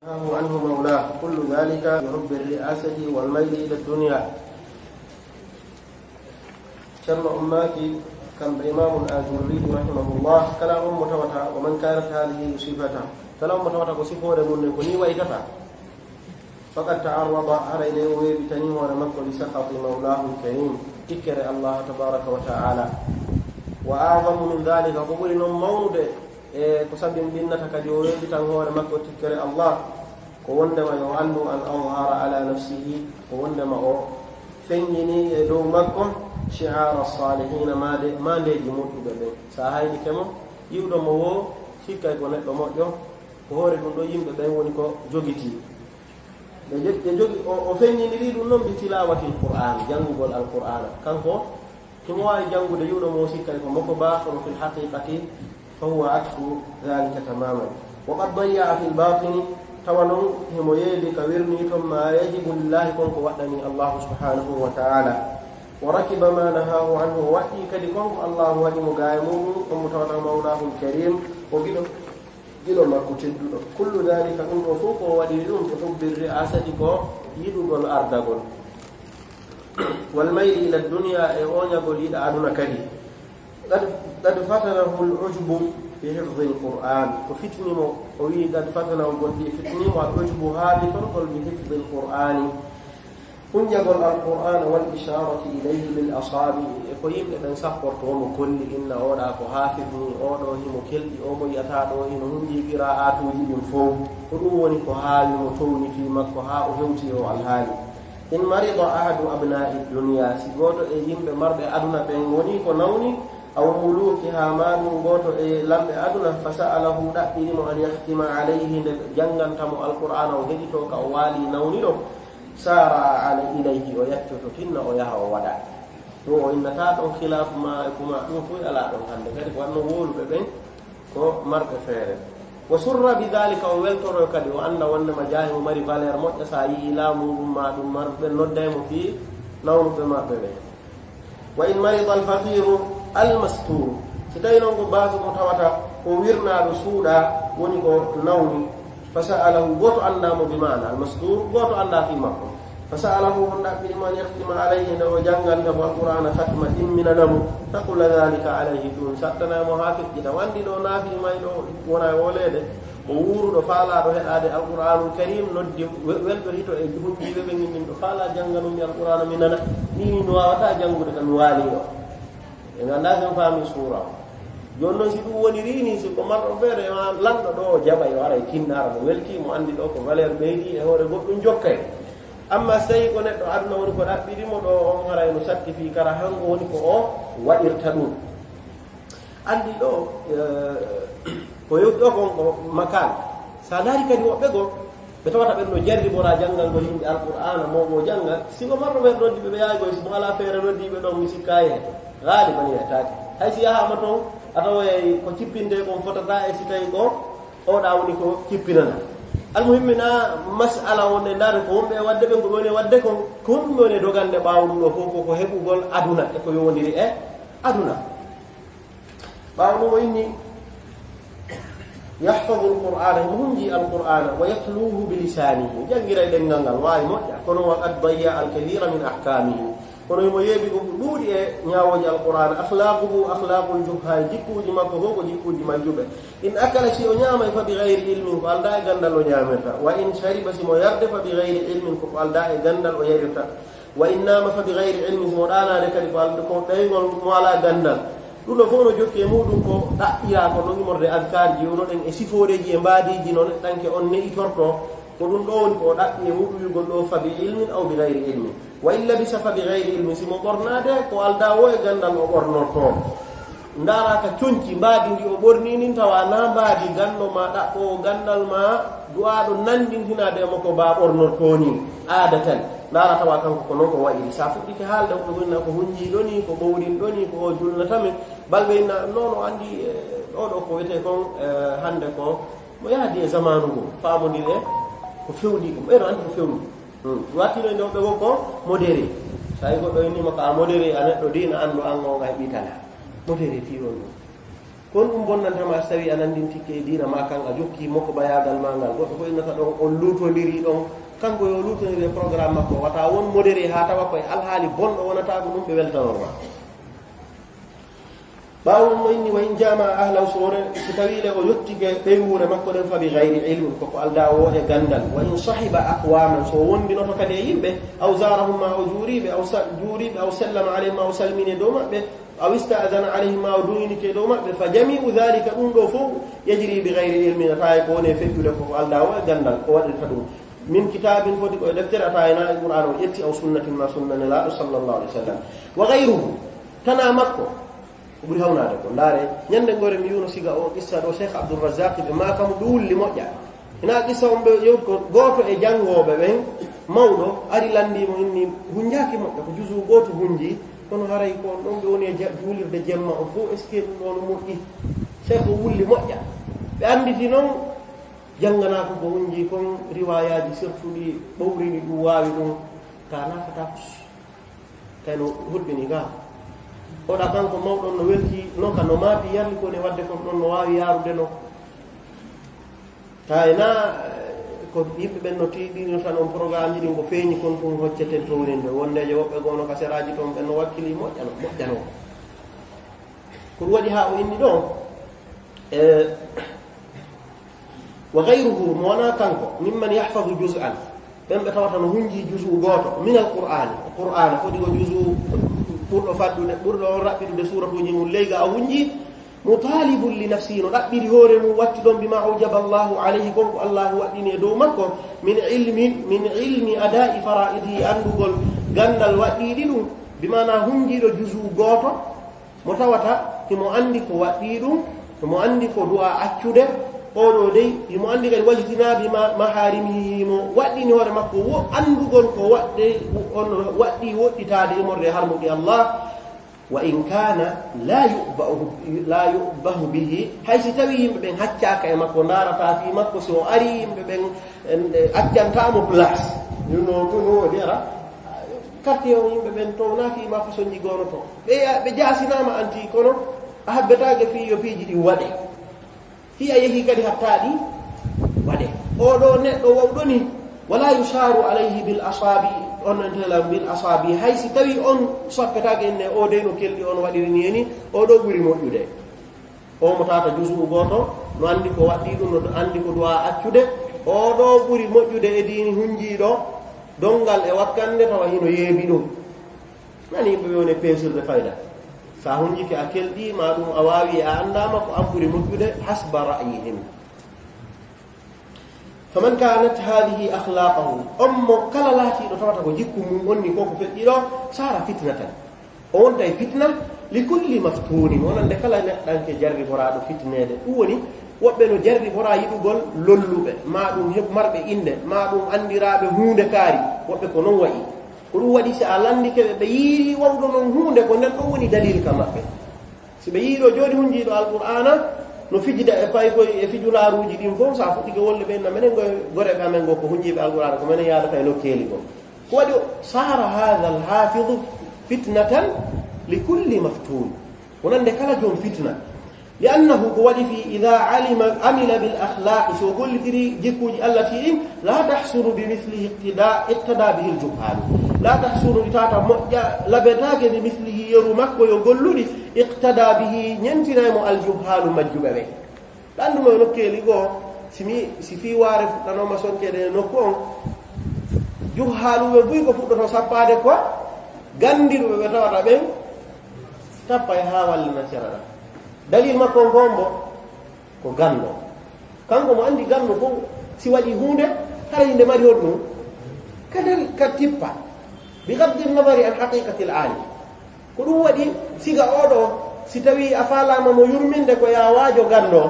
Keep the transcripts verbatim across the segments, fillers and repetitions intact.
نهاه عنه مولاه، كل ذلك بحب الرئاسة والميل إلى الدنيا. Ceerno on maaki, kamɓe Imaamul Aajurriyu rahimahullah, kala on mo tawata, ومن كانت هذه صفته, kala on mo tawata ko sifoore mum nden ko nii waytata, فقد تعرض, haray nde o weeɓitanii hoore makko, لسخط مولاه الكريم, tikkere Allah tabaaraka wa ta'ala. وأعظم من ذلك, ko ɓuri non mawnude e ko sababinnata kadi o weeɓitan hoore makko tikkere Allah, ko wonndema yo anndu أن أظهر على نفسه, ko wonndema o feññini e dow makko شعار الصالحين, maande, maandeeji moƴƴuɓe ɓen. Sa haynike mo, yi'uɗo mo woo, sikkay ko neɗɗo moƴƴo, ko hoore ɗum ɗoo yimɓe ɓen woni ko jogitii. Ɓe jo-, ɓe jogi, o, o feññiniri ɗum non بتلاوة القرآن, janngugol Alqur'aana. Kanko, himo waawi janngude, yi'uɗo mo sikkay ko mo ko baa, kono في الحقيقة فهو عكس ذلك تماما. وقد ضيع في الباطن, tawa non himo yeebi ka wirnii ton, ما يجب لله, kon ko waɗɗanii Allahu subhanahu wa ta'ala. وركب ما نهاه عنه, o waɗɗii kadi kon ko Allahu haɗi mo gaaya muɗum, on mo tawata مولاه الكريم, o giɗo, giɗo makko tedduɗo. كل ذلك, ɗum ɗoo fow ko o waɗiri ɗum, بحب الرئاسة, ko yiɗugol ardagol. والميل إلى الدنيا, e ooñagol yiɗa aduna kadi. قد، قد فتنه العجب بحفظ القرآن. Ko fitini mo, o wi'i, قد فتنه, gonɗi fitini mo العجب, haaɓitorgol, بحفظ القرآن, hunñagol Alqur'aana, والإشارة إليه بالأصابع, e ko yimɓe ɓen sapportoo mo kolli, inna oɗa ko haafiz nii, oɗo himo kelɗi, o mo yi'ataa ɗoo hino hunñi qiraa'atuuji ɗin fow. Ko ɗum woni ko haawi mo, towni fii makko haa o hewti e oo alhaali. إن مرض أحد أبناء الدنيا, si gooto e yimɓe marɓe aduna ɓen wonii ko nawni, أو ملوكها, maa ɗum gooto e lamɓe aduna, فسأله, ɗaɓɓiri mo, أن يختم عليه, nde jannganta mo Alqur'aana, o heɗitoo ka o waalii nawni ɗon, سارع على، إليه, o yaccoto tinna o yaha o waɗa. Ɗum o innataa ɗon khilaafu maa e kuma, ɗum fow alaa ɗon hannde. Kadi ko wanno wowluɓe ɓen, ko marɓe feere. وسر بذلك, o weltoro kadi, o annda wonndema jaahi mo mari valeur moƴƴa, sa yi'i laamu ɗum maa ɗum marɓe ɓen nodday mo fii nawnuɓe maɓɓe ɓen. وإن مرض الفقير المستور, si tawi non ko baaso mo tawata ko wirnaaɗo suuɗaa woni ko nawni, فسأله, gooto anndaa mo, bi maana المستور, gooto anndaa fii makko. فسأله, on ɗaɓɓiri mo, أن يختم عليه, nde o jannganta mo Alqur'aana khatma, timminana mo, ثقل ذلك عليه, ɗum saɗtanay mo haa feƴƴita. O anndi ɗoo naafii may ɗoo wona e wooleede, o wuuruɗo faalaaɗo heɗaade Alqur'aanul Kariim, noddi we-, welɗo hito e hunjiiɓe ɓe, min miɗo faalaa jannganumi Alqur'aana mi nana, nii nii mi waawataa janngude ka mi waalii ɗoo. Ɓe nganndaa si on faamii suura o. Jooni non, si ɗum woni riini, si ko marɗo feere, ma lanɗo ɗoo o jaɓay, o aray tinnaara mo, weltii mo, anndi ɗoo ko valeur ɓeydii e hoore goɗɗum, jokkay. Amma si tawii ko neɗɗo aduna woni ko ɗaɓɓiri mo ɗoo, on haray no satti fii kara hanko woni ko o waɗirta ɗum. Anndi ɗoo, eh, ko yewti ɗoo kon ko makaan. Sa ndaari kadi woɓɓe goo, ɓe tawata ɓen no jarribora janngalngol yimɓe Alqur'aana, mo o jannga, si ko marɗo ɓen ɗon, ɓe yaagol, si mo alaa feere noddiiɓe ɗon, mi sikkaa e heen. Gaaliban yehtaake. Hay si yahaama ton, a tawoyay ko cippintee kon fotataa e si tawii ko oɗa woni ko cippinana. Almuhimmi na mas'ala on e ndaare ko wonɓe e waɗde ɓen, ko ɓe woni e waɗde kon, ko honɗum woni e dogande ɓaawo ɗum ɗoo fof, ko, ko heɓugol aduna e ko yowondiri e aduna. Ɓaawo ɗum o inni, يحفظ القرآن, himo hunji Alqur'aana, ويتلوه بلسانه, janngira e ɗemngal ngal, waawi moƴƴa, kono وقد ضيع الكثير من أحكامه. Kono himo yeebi ko ɗuuɗi e ñaawooji Alqur'aana, أخلاقه أخلاق الجهال, jikkuuji makko fof ko jikkuuji majjuɓe. إن أكل, si o ñaamay, فبغير علم, ko aldaa e ganndal o ñaamirta. وإن شرب, si mo yarde, فبغير علم, ko ko aldaa e ganndal o yarirta. وإن نام فبغير علم, si mo ɗaanaade kadi ko aldaa, ko ɗayngol mo alaa ganndal. Ɗum ɗoo fof no jokki e muɗum ko ɗaɓɓiraa ko no immorde adkaarji, wonno ɗen e sifooreeji e mbaadiiji no neɗɗanke on ne'itortoo. Ko ɗum ɗoo woni ko o ɗaɓɓi e muɗum wi'ugol ɗoo فبعلم أو بغير علم. وإن لبس فبغير علم, si mo ɓornaade ko aldaa woo e ganndal o ɓornortoo. Ndaaraa ka conci mbaadi ndi o ɓornii ndin, tawa naa mbaadi ganndo maa ɗaɓɓoowo ganndal maa du'aaɗo nanndintinaade e mo ko baa ɓornortoo nii aadatan. Ndaaraa tawa kanko ko non o wa'iri. Sa fuɗɗike haalde, woɓɓe goo inna ko hunjiiɗo nii, ko ɓowlinɗo nii, ko o julnata min. Balɓe inna non, o anndi, eh, oo ɗoo ko wiyetee kon, eh, hannde ko mo yahdi e zamaanu ngun, faamondiri e ko fewndii ɗum. Ɓee no anndi ko fewndii. Hmm. Wattino e nder ɓe woo ko modéré. Sa yi goɗɗo inni ma ko a modéré, a neɗɗo diina, anndu an on a heɓii tala. Modéré fii on ɗum. Kon ɗum bonnanta ma so tawi a nanndintikke e diina ma kan, a jokki moko bayaagal ma ngal. Goɗɗo ko innata ɗon, on luutondiri ɗon. Kanko yo luutondiri e programme makko, wata won modéré haa tawa koye alhaali bonɗo wonata ko ɗum ɓe weltanorma. Ɓaawo ɗum o inni, "Wa in jama ahlahu", so wone, so tawi le o yottike ɓeynguure makko ɗen, "fa bi gayri ilmin", koko aldaa o e ganndal. "Wa in sahiba aqwaman", so wondinoto kadi e yimɓe, "aw zarahum", ma o juuriɓe, "aw sa-, juuriɓe, aw sallama alayhim", ma o salmine dow maɓɓe, "aw ista'dhana alayhim", ma o duŋinike dow maɓɓe, "fa jami'u dhalika", ɗum ɗo fof, "yajri bi gayri ilmin", a tawa ko woni e feƴƴude koko aldaa o e ganndal, o waɗirta ɗum. "Min kitabin", foti ko e deftere, a tawa e Qur'aana o ƴetti, "aw sunnatin", ma sunna Nelaaɗo sallallahu alayhi wa sallam. "Wa gayruhu", tanaa makko, ko ɓuri hawnaade ko. Ndaare, ñande ngoore mi yuuno siga o qissa ɗo Cheikh Abdul Razzaq ɓe maaka mo ɓe wulli moƴƴa. Ina qissa on ɓe yewti ko gooto e janngooɓe ɓen, mawɗo, ari lanndii mo inni, hunjaaki moƴƴa, ko juzu gooto hunji, kono haray ko on ɗon ɓe woni e ja-, juulirde jemma on fof, est-ce que ɗum ɗo no moƴƴi? Cheikh o wulli moƴƴa. Ɓe annditi noon, jannganaa ko ko hunji kon riwaayaaji sertuɗi, ɓowriɗi, ɗum waawi ɗum, ka nafataa ko Tawi no hulɓini ga. Oɗa kanko mawɗon no welti, non ka no maapi yarli ko ne wadde kon ɗon no waawi yaarude no. Tawi na, eh, ko yimɓe ɓen no tiiɗino tan on programme ji ɗin ko feeñi kon ɗum hocceten towrinde. Wondeejo woɓɓe goo no ka seraaji ton ɓen no wakkili moƴƴano, moƴƴano. Ko ɗum waɗi haa o inni ɗon, eh, "Wa gayruhu", mo wonaa kanko, "mimman yahfazu juz'an", ɓen ɓe tawata no hunji juzu gooto, "min al-Qur'ani", Qur'aana, foti ko juzu ɓurɗo faddude, ɓurɗo on raɓɓiɗude suuratuuji mum leyga a hunji, "mutalibun li nafsihi", no ɗaɓɓiri hoore mum, watti ɗon, "bima awjaba Allahu alayhi", kon ko Allahu waɗɗini e dow makko, "min ilmi, min ilmi ada'i fara'idihi", anndugol ganndal waɗɗiiɗi ɗum, bi maana hunjiiɗo juzu gooto, mo tawata himo anndi ko waɗɗii ɗum, himo anndi ko du'a accude, oɗo dey, himo anndi kadi wajtinaabi ma-, maharimihi, himo waɗɗini hoore makko wo-, anndugol ko waɗde, on waɗɗii woɗɗitaade immorde e harmude Allah. "Wa in kana la yu'bahu, la yu'bahu bihi", hay si tawi yimɓe ɓen haccaaka e makko, ndaarata fii makko, si o ari yimɓe ɓen, en, e, accantaa mo place. Ɗum noon ko no woni, ara, quartier on yimɓe ɓen townaa fii ma façon ji goono toon. Ɓe, ɓe jaasinaama anti kono a habbetaake fii yo piiji ɗi waɗe. Fii a yehi kadi hatta ɗi waɗe. Oɗo neɗɗo wawɗo ni, "wala yusharu alayhi bil asabi", on entela bil asabi, hay si tawi on soppetaake enne o dey no kelɗi on waɗiri ni eni, oɗo ɓuri moƴƴude. O mo tata juzu gooto, no anndi ko waɗɗii ɗum, no anndi ko du'a accude, oɗo ɓuri moƴƴude e diini hunjiiɗo, donngal e wakkannde tawa hino yeebi ɗum. Nani yimɓe ɓe woni e peesirde fayda. Sa hunjike a kelɗii, ma ɗum a waawi, a anndaama ko an ɓuri moƴƴude, hasba ra'yihim. "Faman kanat hadhihi akhlaquhu", on mo kala laatiiɗo tawata ko jikku mum on ni ko ko feƴƴi ɗo, sara fitnatan. O wontay fitna, li kulli maftunin, wonande kala neɗɗanke jarriboraaɗo fitneede. Ɗum woni, woɓɓe no jarriboraa yiɗugol lolluɓe, ma ɗum heɓ marɓe innde, ma ɗum anndiraaɓe huunde kaari, woɓɓe ko non wayi. Ko ɗum waɗi si a lanndike ɓe, ɓe yiiri wawɗo non huunde, ko nden ɗon woni dalil ka maɓɓe. Si ɓe yiiɗo jooni hunjiiɗo Alqur'aana, no fijida e paykoy e fijulaaruuji ɗin fof, sa fuɗɗike wolde ɓe, na menen goy-, goreɓe amen goo ko hunjiiɓe Alqur'aana, ko menen yaadata e nokkeeli goo. Ko waɗi o, sara hadha alhafidu fitnatan li kulli maftun. Wonande kala joom fitna. Li annahu ko waɗi fii, idha alima, amila bil akhlaqi, so gollitiri jikkuuji Allah ti ɗin, la tahsunu bi mislihi iqtida, iqtada bihi al juhalu. La tahsunu, ɗi tata moƴƴa, labetaake bi mislihi, yeru makko yo golluɗi, iqtada bihi, ñentinay mo al juhalu, majjuɓe ɓe. Ɗanndu mo e nokkeeli goo, si mi, si fii waare fuɗɗanooma sonkeede e nokku on, juhaaluɓe buy ko fuɗɗoto sappaade ko ganndiruɓe ɓe tawata ɓen tappay haa wallina sera ɗan. Dalil makko on ko hombo? Ko ganndo. Kanko mo anndi ganndo fof, si waɗi huunde, hara hinde mari honɗum? Ka dal-, ka tippa. Bi gaddi nadari an haqiqatil aali. Ko ɗum waɗi, siga oɗo, si tawi a faalaama mo yurminde, ko yaa waajo ganndo.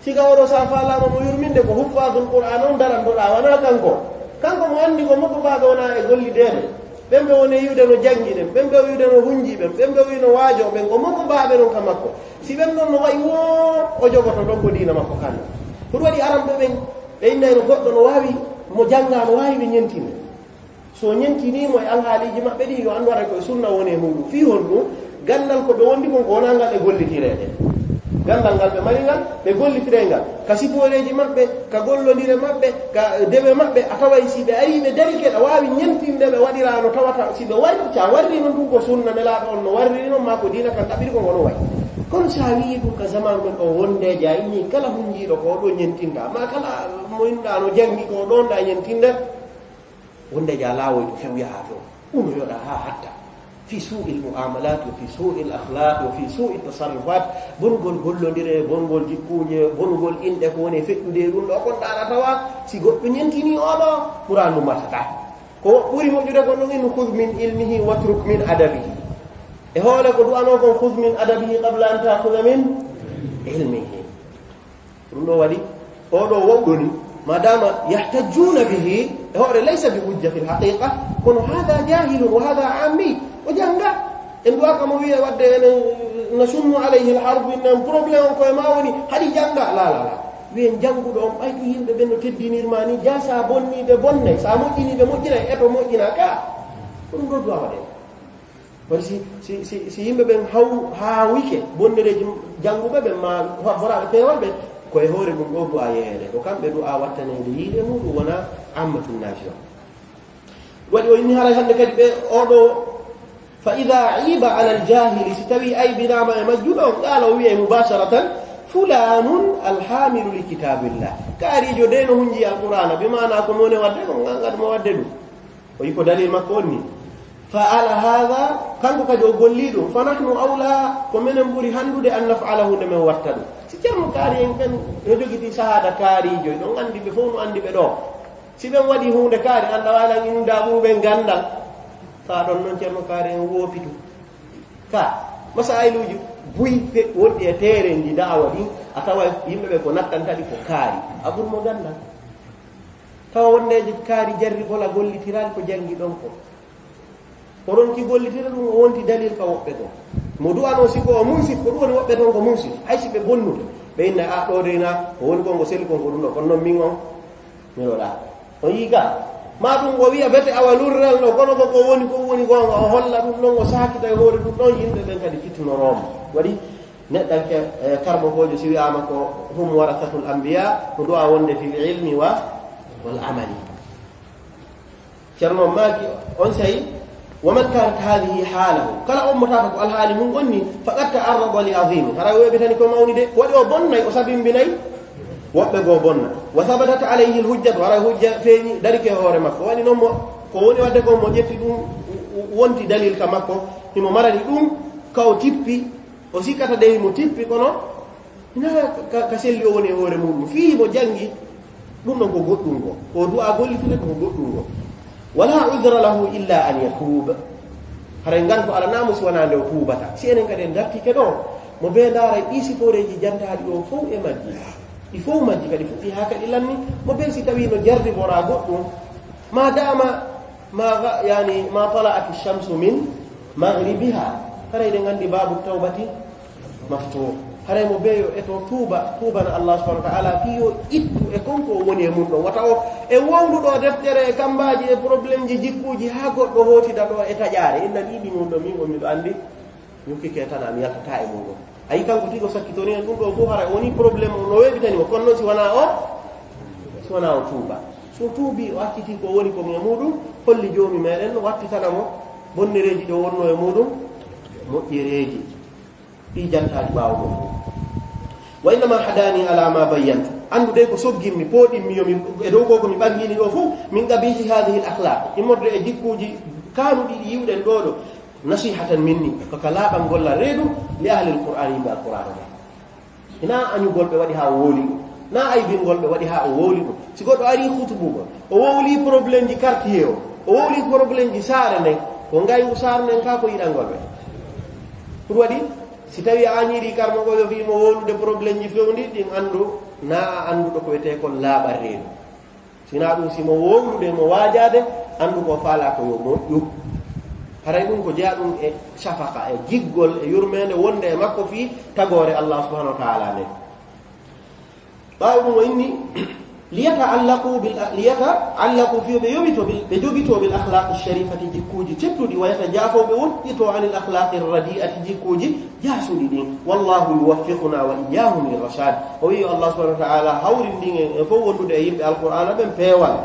Siga oɗo, so a faalaama mo yurminde, ko huffaasul Qur'aan on darandoɗaa, wanaa kanko. Kanko mo anndi ko moko baaɓe wonaa e gollideede. Ɓen ɓe woni e yi'ude no janngi ɗen, ɓen ɓe yi'ude no hunji ɓen, ɓen ɓe wi'i no waajo ɓen, ko moko baaɓe non ka makko. Si ɓen non no wa'i woo, o jogoto ɗon ko diina makko kanko. Ko ɗum waɗi aranɓe ɓen, ɓe innayno goɗɗo no waawi, mo janngaa no waawi ɓe ñentinde. So ñentinii mo e alhaaliiji maɓɓe ɗin, yo anndu haray ko e sunna woni e muuɗum. Fii honɗum? Ganndal ko ɓe wondi kon ko wonaa ngal e gollitireede. Ganndal ngal ɓe mari ngal, ɓe gollitire ngal ka sifooreeji maɓɓe, ka gollondire maɓɓe, ka dewe maɓɓe. A taway si ɓe ari ɓe dari keɗa waawi ñentinde ɓe waɗiraano tawata si ɓe warri, si a warri noon ɗum ko sunna nelaaɗo on no warriri noon, maa ko diina kan ɗaɓɓiri ko ngono wayi. Kono si a wiyi ɗum ka zaman men o wondeeji a inni kala hunjiiɗo ko ɗo ñentinta, maa kala mo inɗa no janngi ko ɗon ɗa ñentinde, wondeeji a laawoy to few yaha to. Ɗum yoɗa haa hatta. Fi suu'il mu'amalat, wa fi suu'il akhlaq, wa fi suu'it tasarrufat. Bongol gollondire, bongol jikkuuje, bongol inɗe ko woni e feƴƴude e ɗum ɗo kon ɗaɗa tawa si goɗɗo ñentini oɗo, ɓura ɗum martata. Ko ɓuri moƴƴude ko ɗum in khudh min ilmihi watruk min adabihi. E hoore ko du'ano kon khudh min adabihi qabla an ta'khudha min ilmihi. Ɗum ɗo waɗi oɗo wawɗo ni, madama yahtajjuna bihi, e hoore laysa bi hujja fil haqiqa, kono hada jahilun wa hada ammi, o jannga. En duwaka mo wiye wadde enen na sunnu alayhi al harbu, enen problème on koye ma woni haɗi jannga. La, la, la. Wiyen jannguɗo on ɓay ɗum yimɓe ɓen no teddinirma ni, ja sa bonni ɓe bonnay, sa moƴƴini ɓe moƴƴinay, e to moƴƴina ka. Ko ɗum ɗo duwa waɗen. Kono si, si, si, si yimɓe ɓen haw-, haawike, bonnereeji jannguɓe ɓen, ma ha-, boraaɓe peewal ɓen, ko e hoore ɗum ɗo du'a yeeyere. Ko kamɓe du'a wattaneede yiide muɗum, wona ammatun naasi on. Waɗi o inni haray hannde kadi ɓe oɗo, fa ida iba ala al jahili, si tawi aybinaama e majjuɗo on, qaala o wiya mubasharatan, fulanun alhamilu li kitabillah. Kaarijo de no hunji alqur'ana, bi maana ko mone wadde, ko ngal mo wadde ɗum. O yi ko dalil makko on ni. Fa ala hada, kanko kadi o golli ɗum. Fa nahnu awla, ko menen ɓuri handude an naf'alahu nde men watta ɗum. Si Ceerno Kaari en ɓen no jogiti sahaada kaarijo, ɗon andi ɓe fof no andi ɓe ɗo. Si ɓen waɗi huunde kaari, anda wala inda ɓuru ɓen gandal. Ka ɗon non Ceerno Kaari en woopitu. Ka masailuji buy fe-, wonɗi e teerenji da'awa ɗin, a tawa yimɓe ɓe ko nattanta ɗi ko kaari. A ɓur mo gandal. Tawa wondeejo kaari jarri bola gollitiraali ko janngi ɗon ko. O ronki gollitira ɗum, o wonti dalil ka woɓɓe goo. Mo du'ano si ko o munsif, ko ɗum woni woɓɓe ton ko munsif. Hay si ɓe bonnude, ɓe inna, "A, ɗo dey na, ko woni kon ko selli kon ko ɗum ɗo, kono non min on, mi ɗo ɗa." O yii ka. Ma ɗum o wiya bete awa lurral ɗo, kono ko ko woni, ko woni goonga, o holla ɗum ɗon, o saakita e hoore ɗum ɗon, yimɓe ɓen kadi fittinorooma. Waɗi neɗɗanke, eh, karmokoojo si wi'aama ko hum warasatul anbiya, ko du'a wonde fil ilmi wa, wal amali. Ceerno maaki on sey, wa man kanat hadhihi halahu, kala on mo tata ko alhaali mum on ni, faqad ta'arrada li azimi, hara weɓitani ko mawni de, waɗi o bonnay, o sabimbinay woɓɓe goo bonna. Wa thabatat alayhi alhujjatu, hara hujja feeñi, darike hoore makko. Waɗi noon mo, ko woni wadde ko mo ƴetti ɗum, wonti dalil ka makko, himo marani ɗum, ka o tippi, o sikkata de himo tippi, kono ina ka, ka selli o woni e hoore muɗum. Fii mo janngi, ɗum ɗon ko goɗɗum ngo. Ko du'a gollitire ko goɗɗum ngo. Wala udra lahu illa an yatuba. Haray ngal ko alanaa mo si wanaa nde o tuubata. Si enen kadi en dartike ɗo, mo bee ndaaray ɗii sifooreeji jantaaɗi ɗo fow e majji. Ɗi fow majji kadi fuɗɗi haa kadi lanni. Mo bee si tawii no jarriboraa goɗɗum, ma dama ma ga-, yani, ma tala'ati shamsu min maghribiha. Haray ɗen anndi baabu tawbati maftuh. Haray mo beeyo e to tuuba, tuubana Allah subhanahu wa ta'ala fii yo ittu e kon ko woni e mum ɗon. Wata o e wowluɗo deftere e kambaaji e problèmeji jikkuuji haa goɗɗo hootida ɗo e taƴaare. Inna ɗiɗi mum ɗo min on miɗo anndi. Mi hokkike tan, a mi yaltataa e mum ɗon. A yi kanko tigi o sakkitoni en ɗum ɗo fof, hara o woni problème o no weeɓitani mo. Kono noon si wanaa o, si wanaa o tuuba. So tuubi, o acciti ko woni ko e muɗum, holli joomi meɗen, wattitana mo bonnereeji ɗo wonno e muɗum, moƴƴereeji. Ɗi jantaaji ɓaawo ɗo fof. Wa innama hadani ala ma bayyantu. Anndu de ko soggimmi, pooɗimmi yo mi, e dow ko ko mi ɓanngini ɗo fof, min qabihi hadhihi al akhlaq. Immorde e jikkuuji kaanuɗi ɗi yiwɗen ɗo ɗo. Nasihatan minni, ko ka laaɓal gollal reedu, li ahli al qur'an, yimɓe al qur'an ɓe. Hinaa añugol ɓe waɗi haa o wowli ɗum. Naa aybingol ɓe waɗi haa o wowli ɗum. Si goɗɗo arii hutubugol, o wowlii problèmeji quartier o, o wowlii problèmeji saare nden, ko ngayngu saare nden kaa ko yiɗangol ɓe. Ɗum waɗi, si tawii a añirii karmoko yo fii mo wowlude problèmeji fewndi, ɗin anndu, naa a annduɗo ko wiyetee kon laaɓal reedu. Sinaa ɗum, si mo wowlude, mo waajaade, anndu ko faalaa ko yo moƴƴu. Haray ɗum ko jeyaa ɗum e shafaqa, e giggol, e yurmeende wonde e makko fii tagoore Allah subhanahu wa ta'ala nden. Ɓaawo ɗum o inni, Liyata'allaqu bil, liyata'allaqu, fiyo ɓe yowito bil, ɓe jogito bil akhlaqi sharifati, jikkuuji tedduɗi, wa yatajafo, ɓe woɗɗito anil akhlaqi radi'ati, jikkuuji jaasuɗi ɗin. Wallahu yuwaffiquna wa iyyahum lir rashad. O wi'i yo Allah subhanahu wa ta'ala hawrindin en e fof wondude e yimɓe Alqur'aana ɓen peewal.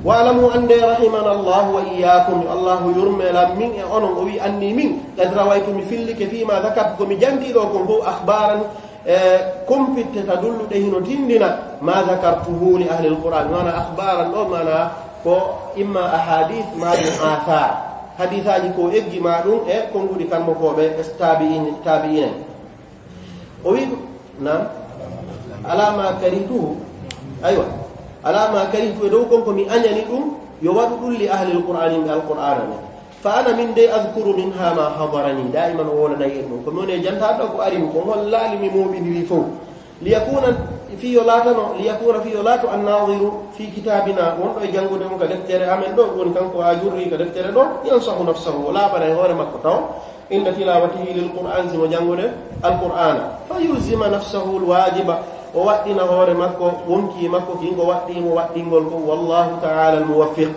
Wa'lamu, annde, rahimana Allah wa iyyakum, yo Allah yurme lan min e onon. O wi'i anni min, qad rawaytu, mi fillike, fima dhakartu, ko mi janti ɗo kon fof, akhbaran, e kumpitte tadullu, ɗe hino tindina, ma dhakartuhu li ahli alquran, mana akhbaran ɗo, mana ko imma ahadith ma ɗum athar, hadisaaji ko eggi ma ɗum e konguɗi karamokooɓe e tabi'in, tabi'in en. O wi ɗum, nam, ala ma karihtuhu, aywa, ala ma karihtu, e dow kon ko mi añani ɗum, yo waɗu ɗum li ahli alquran, yimɓe alqur'ana ɓe. Fa ana, min dey, adkuru minha ma hadarani, daiman o wolanay en ɗum. Ko mi woni e jantaade ɗo ko ari mi, ko ngol laali mi mooɓiniri fof. Liyakuna, fii yo laatano, liyakuna, fii yo laato, annadiru fi kitabina, wonɗo e janngude on ka deftere amen ɗo, woni kanko ajurri ka deftere ɗo, yansahu nafsahu, o laaɓana e hoore makko taw, inda tilawatihi lil Qur'an, si mo janngude Alqur'ana. Fa yulzima nafsahu alwajiba, o waɗɗina hoore makko, wonkii makko, kinko waɗɗii mo waɗɗingol ko, wallahu ta'ala almuwaffiq.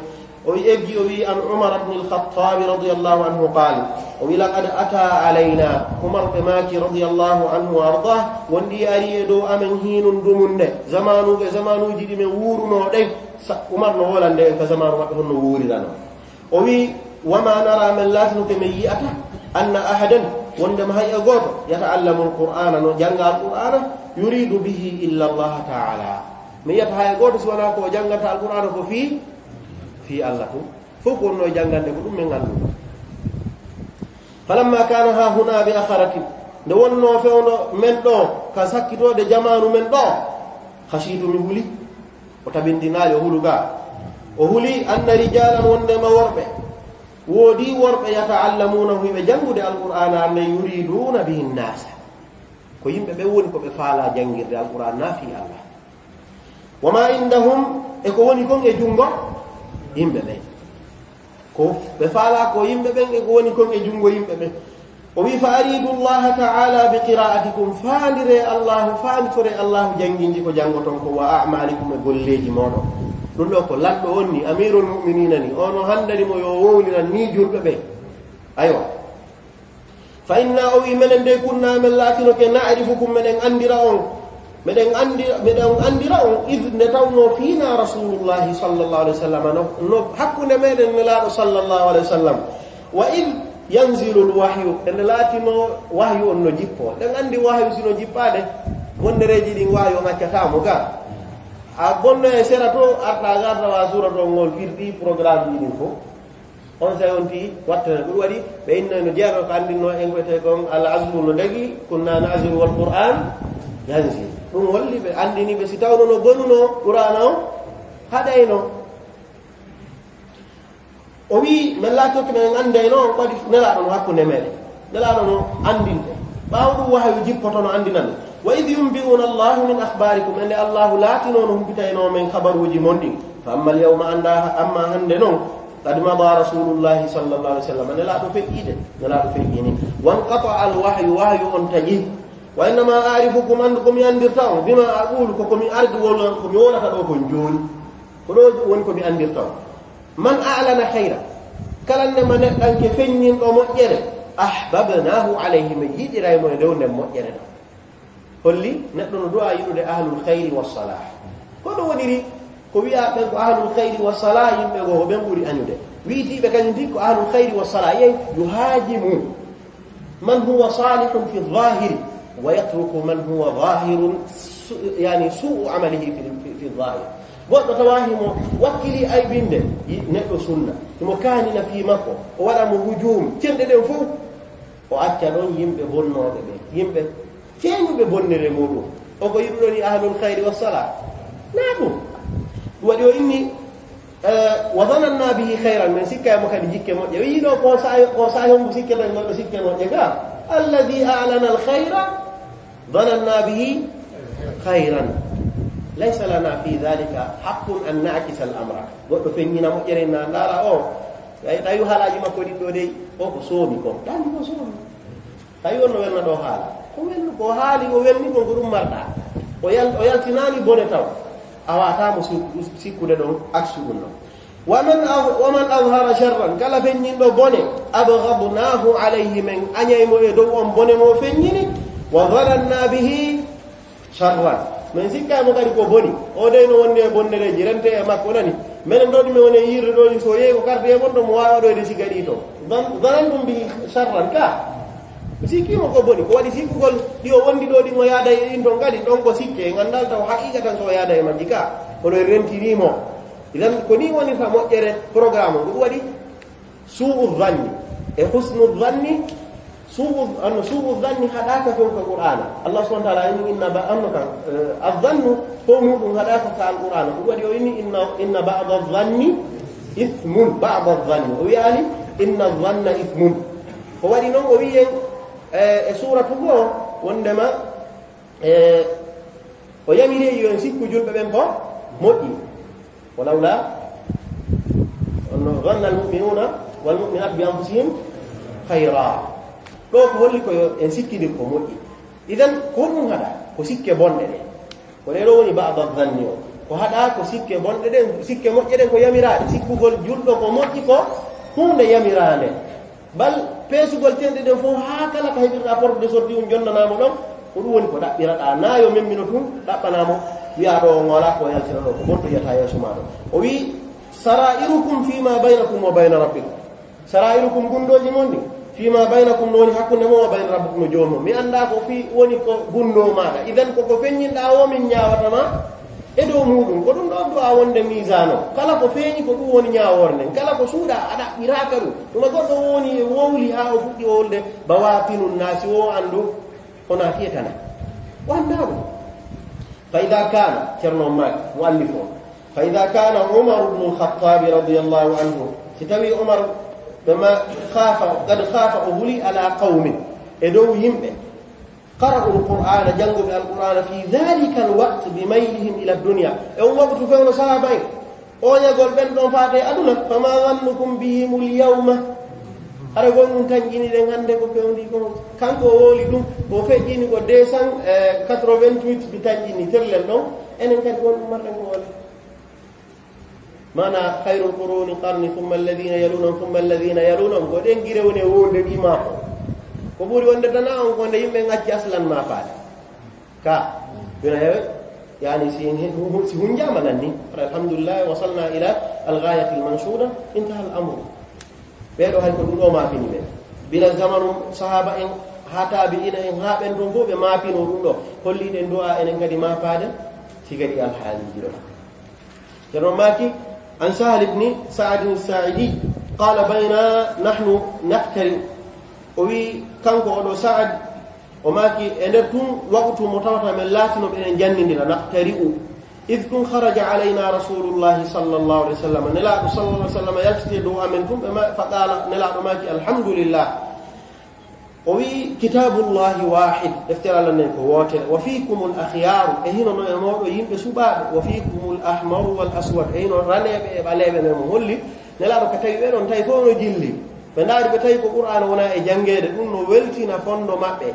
O wi eggi, o wi, an Umar ibn al-Khattab radiyallahu anhu qal, o wi, laqad ata alayna, Umar ɓe maaki radiyallahu anhu wa ardah, wonɗi ari e dow amen hinun dumunde, zamanuɓe, zamanuuji ɗi men wuuruno ɗen, sa-, Umar no wolande en ka zamanu maɓɓe honno wuurirano. O wi, wama nara, men laatino ke men yi'ata, anna ahadan, wondema hay e gooto, yata'allamu al-Qur'ana, no jannga Al-Qur'ana, yuridu bihi illa Allah ta'ala. Men yi'ata hay e gooto si wona ko o janngata Al-Qur'ana ko fii fii Allah tun. Fof ko wonno e janngande ko ɗum men anndu. Falamma kana ha huna bi akharatin, nde wonno fewndo men ɗo, ka sakkitode jamaanu men ɗo, khashitu, mi huli, o tabindinaali, o hulu ga. O huli anna rijalan, wondema worɓe, woodi worɓe, yata'allamunahu, hiɓe janngude Alqur'ana, anne, yuriduna bihi nnasa, ko yimɓe ɓen woni ko ɓe faala janngirde Alqur'ana na fii Allah. Wa ma indahum, e ko woni kon e junngo yimɓe ɓen. Ko ɓe faala ko yimɓe ɓen e ko woni kon e junngo yimɓe ɓen. O wi, fa aridu Allaha ta'ala bi qira'atikum, faandire Allahu, faanditore Allahu jannginji ko janngoton ko, wa a'malikum, e golleeji mooɗon. Ɗum ɗo ko lanɗo on ni, amirul mu'minina ni, ono handani mo yo wowlinan ni julɓe ɓen. Aywa. Fa inna, o wi, menen dey, kunna, men laatinoke, na'rifukum, meɗen anndira on, meɗen anndi-, meɗen anndira on, id, nde tawnoo, fiina rasulullahi sallallahu alaihi wasallam, no, no hakkunde meɗen nelaaɗo sallallahu alaihi wasallam, wa id yanzilul wahyu, e nde laatinoo wahyu on no jippoo. Ɗen anndi wahyu si no jippaade, wondereeji ɗin wahyu on accata mo ga. A bonno e sera to, arta ga, tawa suura to ngol firti programme ji ɗin fof. On sa yonti wattana ɗum waɗi, ɓe inna no jeeɗo ko anndinno en ko wiyetee kon al azlu no dagi, kunna na'zilu wal Qur'an yanzil. Ɗum holli ɓe anndini ɓe si tawno no bonuno Qur'ana o haɗayno. O wi, men laatorto men anndayno, on waɗi nelaaɗo no hakkunde meɗen. Nelaaɗo no anndinte. Ɓaawo ɗum wahayu jippoto no anndina men. Wa idh yunbi'una Allahu min akhbarikum, ende Allahu laatino no humpitayno men khabaruuji mon ɗin. Fa amma al yawma, anda, amma hannde non, qad mada rasulullahi sallallahu alaihi wasallam, nelaaɗo feƴƴiide, nelaaɗo feƴƴini. Wanqata al wahyu, wahyu on taƴi. Wa innama a'rifukum, anndu ko mi anndirta on, bima aqulu, ko ko mi ardi wol-, ko mi wolata ɗo kon jooni. Ko ɗo woni ko mi anndirta on. Man a'lana khayra, kala nde ma neɗɗanke feññinɗo moƴƴere, ahbabnahu alayhi, mi yiɗiray mo e dow nden moƴƴere ɗon. Holli neɗɗo no du'a yiɗude ahlul khayri was salah. Ko ɗum woniri ko wi'a ɓen ko ahlul khayri was salah, yimɓe goo ko ɓen ɓuri añude. Wi'itiiɓe kañum tigi ko ahlul khayri was salah, yey yuhajimu man huwa salihun fi dhahiri wa yatruku man huwa dhahirun su-, yani su'u amalihi fi, fi, fi dhahir. Goɗɗo tawa himo wakkili aybinde yi-, neɗɗo sunna, himo kaanina fii makko, o waɗa mo hujum, cenɗe ɗen fof. O acca ɗon yimɓe bonnooɓe ɓe, yimɓe feeñuɓe bonnere muɗum. O ko yiɗuɗo ni ahlul khayri was salah? Na ɗum. Ɗum waɗi o inni, eh, wa dhananna bihi khayran, men sikka e mo kadi jikke moƴƴe. O yiɗo ko sa-, ko sa hombo sikke tan, goɗɗo sikke moƴƴe ga. Alladhi a'lana al khayra, dhananna bihi khayran. Laysa lana fi dhalika haqqun an na'kisa al amra. Goɗɗo feññina moƴƴere na ndaara o. Ay, tawi haalaaji makko ɗin ɗo dey, o ko soomi kon. Ɗandi ko soomi. Tawi on no welna ɗo haala. Ko welnu, ko haali, ko welni kon ko ɗum marɗa. O yal-, o yaltinaani bone taw. A waata mo sikku-, sikkude ɗon aksu ɗum ɗon. Wa man aw-, wa man azhara sharran, kala feññinɗo bone, abghadnahu alayhi, men añay mo e dow on bone mo feññini, wa dhananna bihi sharran. Men sikkay mo kadi ko boni. O dey no wonde e bonnereeji, rente e makko nani. Menen ɗo ɗume woni e yiirde ɗo ni, so yeeyi ko carte e mon ɗo, mo waawa ɗo e de siga ɗi to. Dhan-, dhanantum bihi sharran ka. Mi sikki mo ko boni. Ko waɗi sikkugol ɗi o wondi ɗo ɗi mo yaada e ɗin ton kadi, ɗon ko sikke, en anndaa taw haqiqa tan so o yaada e majji ka. Kono en rentini mo. Idan ko ni woni fa moƴƴere programme on. Ko ɗum waɗi su'u dhanni e husnu dhanni, su'u, anno su'u dhanni haɗaaka few ka Qur'aana. Allah subhanahu wa ta'ala inni inna ba-, anno kan, eh, adhannu ko muɗum haɗaaka ka Al-Qur'aana. Ko waɗi o inni inna, inna ba'da dhanni ithmun, ba'da dhanni. O wi'aali inna dhanna ithmun. Ko waɗi non o wi'en, eh, e suuratu goo wondema, eh, o yamiri yo en sikku julɓe ɓen ko moƴƴi. Walawla, no, dhanna al-mu'minuna wal mu'minat bi anfusihim khayra. Ɗo ko holli ko yo en sikkidir ko moƴƴi. Idan, ko ɗum haɗa, ko sikke bonɗe ɗe. Ko ɗe ɗo woni ba'da dhanni o. Ko haɗa ko sikke bonɗe ɗen, sikke moƴƴe ɗen ko yamiraaɗe. Sikkugol julɗo ko moƴƴi ko huunde yamiraande. Bal peesugol tenɗe ɗen fof haa kala ko heɓirɗa porte de sortie um jonnanaa mo ɗon, ko ɗum woni ko ɗaɓɓiraɗaa. Na yo memmino tun, ɗaɓɓanaa mo, wi'aa ɗo on alaa ko yaltira ɗo, ko bonɗo yiyata yeeso maa ɗo. O wi'i, "Sara'irukum fima baynakum wa bayna rabbikum." Sara'irukum, gunndooji mon ɗi, fima baynakum, no woni hakkunde mon, wa bayna rabbikum, no joomum mon. Mi anndaa ko fii woni ko gunndoo maaɗa. Idan ko ko feññinɗaa o min ñaawata ma e dow muuɗum. Ko ɗum ɗo du'a wonde miisaan o. Kala ko feeñi ko ɗum woni ñaawoore nden. Kala ko suuɗaa a ɗaɓɓiraaka ɗum. Tuma goɗɗo woni e wowli haa o fuɗɗi wowlude bawaatinun naasi o anndu o naati e tana. O anndaa ɗum. Fa idha kana, Ceerno maaki, muallif o. Fa idha kana Umar ibn al-Khattab radiyallahu anhu. Si tawi Umar ɓe ma khafa, qad khafa o huli ala qawmin. E dow yimɓe. Qara'u al-Qur'ana, jannguɓe al-Qur'ana, fi dhalika al-waqt bi maylihim ila ad-dunya. E on waqtu fewno sahaaba en, oñagol ɓen ɗon faade e aduna, fama dhannukum bihim al-yawma? Hara gon ɗum tanƴini ɗen hannde ko fewndi ko. Kanko o wowli ɗum, o feƴƴini ko deux cent quatre-vingt-huit bi tanƴini terlel ɗon, enen kadi won ɗum marɗen ko wala. Mana, "Khayrul quruni qarni, thumma alladhina yalunahum, thumma alladhina yalunahum." Ko ɗen gire woni e wowlude ɗi maako. Ko ɓuri wonde tan on ko nde yimɓe ngacci aslan maapaade. Ka, bina yewe, yani si, si hunjaama nan ni. Alhamdulillah, wasalna ila al-ghayati al-manshuda, intaha al-amru. Ɓee ɗo hay ko ɗum ɗo maapini ɓe. Bila zamanu sahaba en, haa taabi'ina en, haa ɓen ɗon fof ɓe maapino ɗum ɗo. Holli ɗen du'a enen kadi maapaade, si kadi alhaaliiji ɗo. Ceerno maaki, an Sahal ibni Sa'adin Sa'idi, qala bayna nahnu naqtari. O wi kanko oɗo Sa'ad, o maaki e nder tun waqtu mo tawata men laatino ɓeɗen janndindira, naqtari'u. Id tun kharaja alayna Rasulullahi sallallahu alayhi wa sallam. Nelaaɗo sallallahu alayhi wa sallam yaltiti dow amen tun, ɓe ma-, fa qala, Nelaaɗo maaki, "Alhamdulillah." O wi'i, "Kitabullahi wahid, deftere Allah nden ko wootere. Wa fikumul akhyaru, e hino no e mooɗo yimɓe suɓaaɓe. Wa fikumul ahmaru wal aswad, e hino raneeɓe e ɓaleeɓe." Men mo holli, Nelaaɗo ka tawi ɓe ɗon, tawi fof no jilli. Ɓe ndaari, ɓe tawi ko Qur'aana wona e janngeede, ɗum no weltina fondo maɓɓe.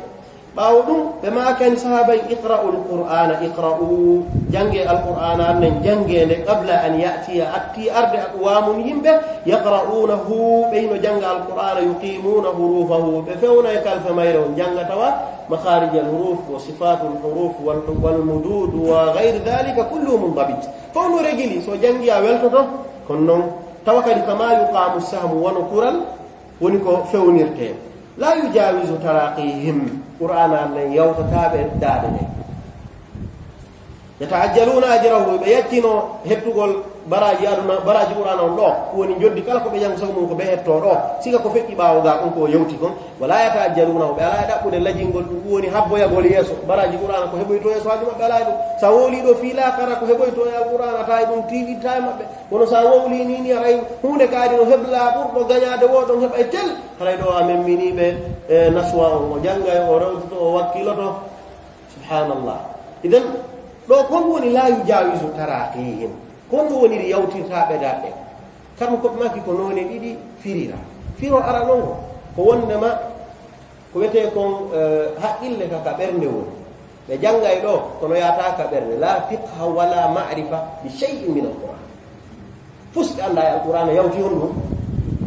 Ɓaawo ɗum, ɓe maakani sahaaba en, "Iqra'ul Qur'aana, iqra'u, jannge Alqur'aana nden, jannge nde, qabla an ya'tiya, atti arde, aqwamun, yimɓe, yaqra'unahu, ɓe hino jannga Alqur'aana, yuqimuna hurufahu, ɓe fewna e kalfe mayre, on jannga tawa makharijal huruf, wa sifatul huruf, wal, wal mudud, wa ghayr dhalika, kulluhu mundabit." Fof no regili, so janngi a weltoto, kono noon, tawa kadi kama yuqamu sahmu, wano kural, woni ko fewnirtee. La yujawizu taraqihim, Qur'aana nden yawtataa ɓe daaɗe ɗe. Yata'ajjaluna ajrahu, ɓe yaccino hettugol baraaji aduna, baraaji Qur'aana on ɗo, ko woni njoddi kala ko ɓe janngu sago mum ko ɓe hettoo ɗo. Siga ko feƴƴi ɓaawo ga on ko yawti kon, wala yata'ajjalunahu, ɓe alaa e ɗaɓɓude lajingol ɗum, ɗum woni habboyagol yeeso, baraaji Qur'aana ko heɓoytoo yeeso haaju maɓɓe alaa e ɗum. Sa wowlii ɗo fii laakara ko heɓoytoo e Alqur'aana, taa e ɗum tiiɗitaa e maɓɓe. Kono sa wowlii nii, nii haray huunde kaari no hebla ɓurɗo gañaade woo ɗon heɓay tel. Haray ɗo a memminii ɓe, e, naswa on, o janngay, o rewtoto, o wakkiloto. Subhanallah. Idan, ɗo kon woni la yujawizu taraqihim. Kon no woniri yawtirtaaɓe daɗɗe. Kam ko ɓe maki ko noone ɗiɗi firira. Firo arano ngo, ko wondema ko wiyetee kon, e, haqqille ka, ka ɓernde woni. Ɓe janngay ɗo, kono yaata ka ɓernde. La fiqha wala ma'rifa bi shay'in min al-Qur'an. Fus ɓe annda e Alqur'aana yawti honɗum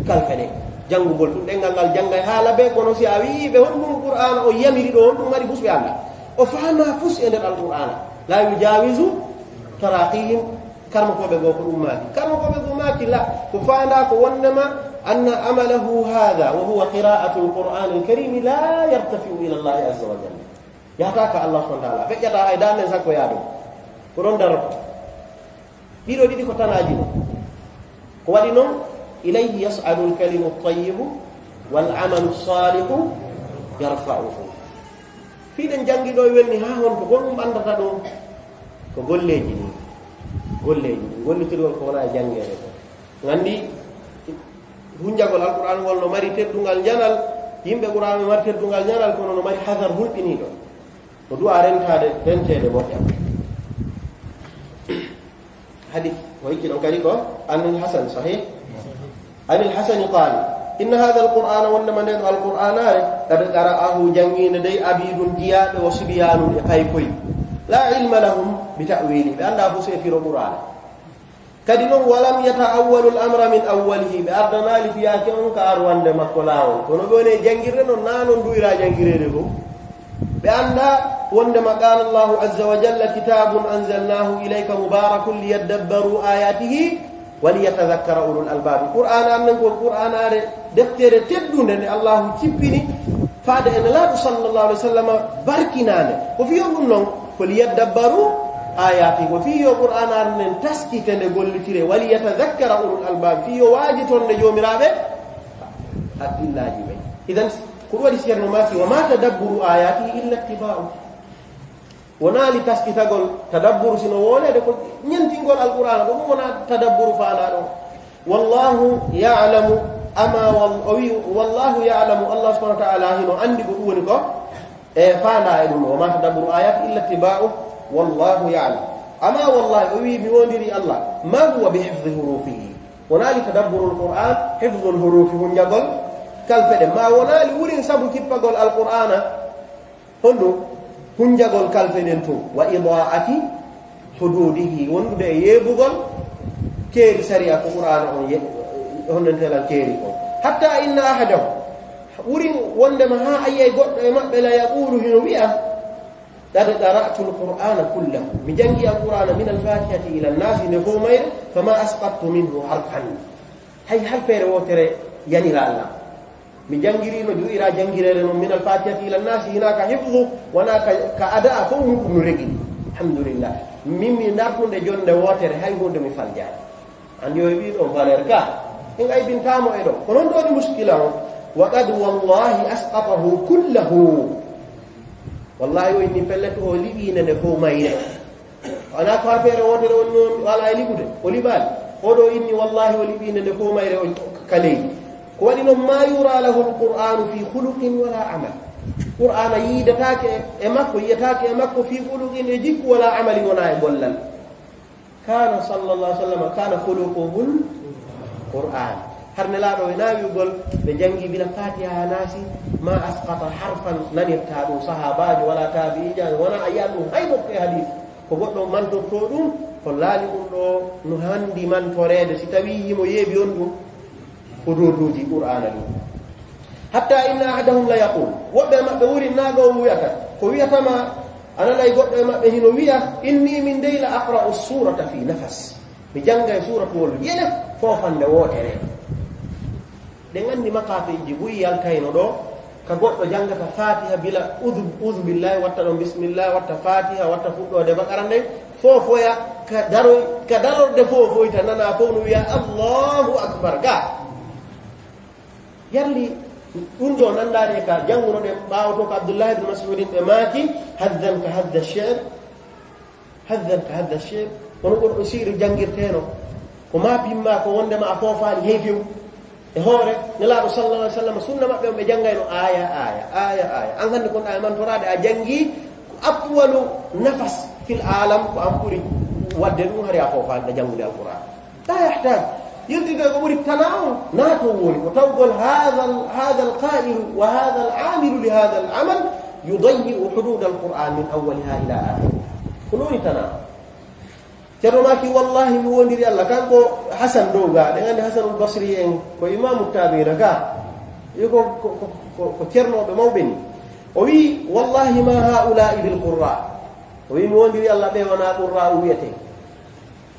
kalfe ɗe. Janngugol ɗum ɗemngal ngal janngay haala ɓe, kono si a wi'i ɓe honɗum Qur'aana o yamiri ɗo, honɗum waɗi, fus ɓe annda. O faama fus e nder Alqur'aana. La yujawizu taraqihim, karmakooɓe goo ko ɗum maaki. Karmakooɓe goo maaki la, ko faanda ko wondema anna amalahu hadha wa huwa qira'atul Qur'anil Karimi la yartafi'u ila Allahi azza wa jalla. Yaata ka Allah subhanahu wa ta'ala. Feƴƴata hay dande sakko yaado. Ko ɗon daroto. Ɗiɗo ɗiɗi ko tanaaji non. Ko waɗi non, ilayhi yas'adul kalimu tayyibu wal amalu salihu yarfa'uhu. Fii ɗen janngi ɗo welni haa honto, ko ɗum ɓandata ɗum? Ko golleeji ni. Golleeji ni. Gollitirgol ko wona e janngeede ko. Nganndi hunjagol Alqur'aan ngol no mari teddungal njanal, yimɓe Qur'aan no mari teddungal njanal, kono no mari hadar hulɓiniiɗo. Ko du'a rentaade, renteede moƴƴa. Hadith, ko hikki ɗon kadi ko Anil Hasan, sahih? Anil Hasani qala, inna hadha al-Qur'ana, wondema nden Alqur'anare, qad qara'ahu, janginde dey, abidun, jiyaaɓe, wa sibyanun, e paykoy. La ilma lahum bi ta'wili, ɓe annda fof se firo Qur'ana. Kadi non, walam yata'awwalu al-amra min awwalihi, ɓe ardanaali fiyaake on ka arwande makko laawol. Kono ɓe woni e jangirde non, naa non duwira jangireede fof. Ɓe annda wondema qala Allahu azza wa jalla, kitabun anzalnahu ilayka mubarakun liyaddabbaru ayatihi wa liyatadhakkara ulul albab. Qur'ana an nan ko Qur'anare, deftere teddunde nde Allahu cippini faade e Nelaaɗo sallallahu alaihi wasallam, barkinaande. Ko fiyo ɗum non, ko liyaddabbaru ayati, ko fiyo Qur'anare nden taskite nde gollitire, wa liyatadhakkara ulul albab, fiyo waajitonde joomiraaɓe haqqillaaji ɓen. Idan, ko ɗum waɗi Ceerno maaki, wa ma tadabburu ayatihi illa ittiba'u. Wonaali taskitagol, tadabburu sino wooleede ko ñentingol Alqur'aana, ko ɗum wona tadabburu faanaaɗo. Wallahu ya'lamu ama wal-, o wi, wallahu ya'lamu, Allah subhanahu wa ta'ala hino anndi ko ɗum woni ko e faandaa e ɗum. Wa ma tadabburu ayati illa ittiba'u, wallahu ya'lam. Ama wallahi, o wi, mi wondiri Allah, ma huwa bi hifzi hurufihi. Wonaali tadabburul Qur'an, hifzul hurufi, hunjagol kalfe ɗe. Ma wonaali wurin sabu kippagol Alqur'aana, honɗum? Hunjagol kalfe ɗen tun. Wa ida'ati hududihi, wondude e yeebugol keeri sariya ko Qur'aana on ye-, honɗen telan keeri on. Hatta inna ahadahum, wurin wondema haa a yi'ay goɗɗo e maɓɓe la yaqulu, hino wi'a, qad qara'tul Qur'ana kullahu. Mi jangi Alqur'aana min al-Fatihati ila an-Nasi, nde fow mayre, fama asqattu minhu harfan. Hay harfeere wootere yanira Allah. Mi jangirino, du'ira jangireede non min al-Fatihati ila an-Nasi, hinaa ka hifzu, wonaa ka, ka ada'a, fow muɗum no regi. Alhamdulillah. Min mi nartunde jonde wootere, hay huunde mi faljaani. Anndi o heɓi ɗon valeur ka. En aybintaamo e ɗon. Ko non ɗo woni muskila on. Wa qad wallahi asqatahu kullahu. Wallahi o inni pellet o liɓiinde nde fow mayre. Wonaa ko harfeere wootere woni noon wala e liɓude. O liɓaali. O ɗo inni wallahi o liɓiinde nde fow mayre o ka leydi. Ko waɗi noon ma yura lahu al-Qur'anu fi khuluqin wala amal. Qur'aana yiidataake e makko, yiyataake e makko fi khuluqin e jikku wala amalin wonaa e gollal. Kana sallallahu alaihi wasallam, kana khuluquhul Qur'an. Har Nelaaɗo e naawigol, ɓe jangi bila Fatiha haa Naasi, ma asqata harfan, nanirta ɗum sahaabaajo wala taabi'iijo, wona a yi'a ɗum hay nokku e hadis. Ko goɗɗo mantorto ɗum, ko laali ɗum ɗo no handi mantoreede, si tawi himo yeebi on ɗum. Ko dow dooji Qur'aana ɗin. Hatta inna ahadahum la yaqul, woɓɓe maɓɓe wuri naago o wiyata, ko wiyatama, a nanay goɗɗo e maɓɓe hino wiya, inni min dey la aqra'u surata fi nafas. Mi jangay suuratuwol yene foofande wootere. Ɗen anndi makaafeeji buy yaltayno ɗo, ka goɗɗo jangata Fatiha bila uzu, uzu billahi, watta ɗon bismillah, watta Fatiha, watta fuɗɗoode Baqara nden, foofoya ka daro-, ka darorde foofoyta, nana fof no wiya, "Allahu Akbar," ga. Yarli ɗum ɗo nanndaade e ka janngunoɗen ɓaawo to ko Abdullahi ibn Mas'udin ɓe maaki, "Haddan ka hadda shi'r, haddan ka hadda shi'r." Kono ɗum ɗo siiri janngirteeno. Ko ma pimma ko wondema a foofaani hay few. E hoore, Nelaaɗo sallallahu alaihi wasallam, sunna maɓɓe on ɓe janngayno aaya, aaya, aaya, aaya. An hannde kon ɗa e mantoraade a janngi, ko atwalu nafas fil alam, ko an ɓuri waɗde ɗum, hari a foofaani ɗa janngude Alqur'an. La yahtaj. Yiltinde ko ɓuri tana on, na to woni, ko tawgol hadha al-, hadha al-qa'ilu wa hadha al-amilu li hadha al-amal, يضيع حدود القرآن من أولها إلى آخره. Ko noon woni tanaa. Ceerno maaki, "Wallahi, mi wondiri Allah." Kanko Hasan dow ga, ɗen anndi Hasanul Basri en ko imaamu taabiina ka. Yo ko, ko, ko, ko, ko ceernooɓe mawɓe ni. O wi'i, "Wallahi ma haa'ulaa'i bil qurra." O wi'i, "Mi wondiri Allah, ɓe wonaa qurra o wi'etee.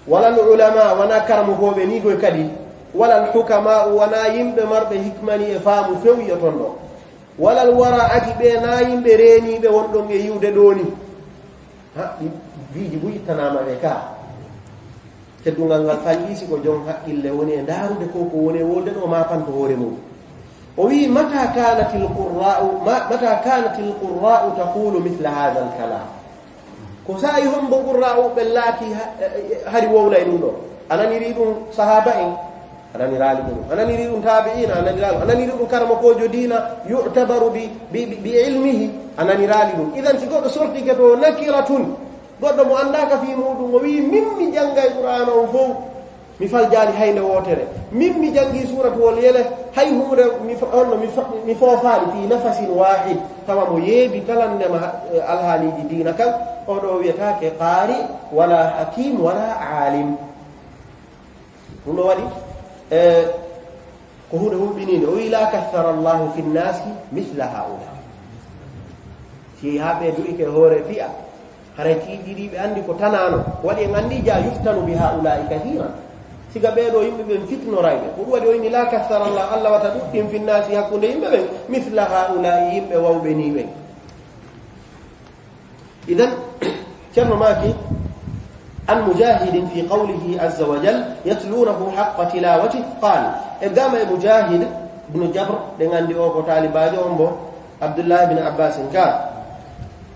Walal ulama, wonaa karamokooɓe ni goy kadi. Walal hukama, wonaa yimɓe marɓe hikmani e faamu fewyo ton ɗo. Walal wara ati ɓe na yimɓe reeniiɓe won ɗon e yiwde ɗoo ni." Ha, ɗi biiji buy ittanaama ɓe ka. Teddungal ngal fanɗi si ko jon haqqille woni e ndaarude ko, ko woni e wolde ɗo, ma fanto hoore mum. O wi'i, "Mata kanatil qurra'u, ma-, mata kanatil qurra'u taqulu mithla hadha al kalam?" Ko saa'i hombo qurra'u ɓe laati ha-, eh, eh, hari wowlay ɗum ɗo. A naniri ɗum sahaaba en? A naniraali ɗum. A naniri ɗum taabi'iina? A naniraali. A naniri ɗum karamokoojo diina yu'tabaru bi, bi, bi, bi ilmihi? A naniraali ɗum. Idan si goɗɗo sortike to nakiratun, goɗɗo mo anndaaka fii muuɗum, o wi'i, "Min mi janngay Qur'aana on fow, mi faljaali hay nde wootere. Min mi janngi suuratuwol yele, hay huunde mi fa-, honno mi fa-, mi foofaali fii nafasin waahid." Tawa mo yeebi kala ndema, eh, alhaaliiji diina kan, o ɗo wiyetaake qaari, wala hakim, wala aalim. Ɗum ɗo waɗi, e, ko huunde hulɓiniinde. O wi'i, "La kathara Allahu fi nnasi mithla haula." Si haa ɓe du'ike hoore fiya, haray tiiɗiɗi ɓe anndi ko tanano. Ko waɗi en anndi ja yuftanu bi haula'i kathiran. Siga ɓee ɗo yimɓe ɓen fitnorayɓe. Ko ɗum waɗi o inni, "La kathara Allah, Allah wata ɗuɗɗin fi nnasi hakkunde yimɓe ɓen, mithla haula'i yimɓe wawɓe ni ɓen." Idan, Ceerno maaki, "An Mujahidin fi qawlihi azza wa jal, yatlunahu haqqa tilawati, qal." E gama e Mujahid ibn Jabr, ɗen anndi o ko taalibaajo on bo, Abdullah ibn Abbas en ka.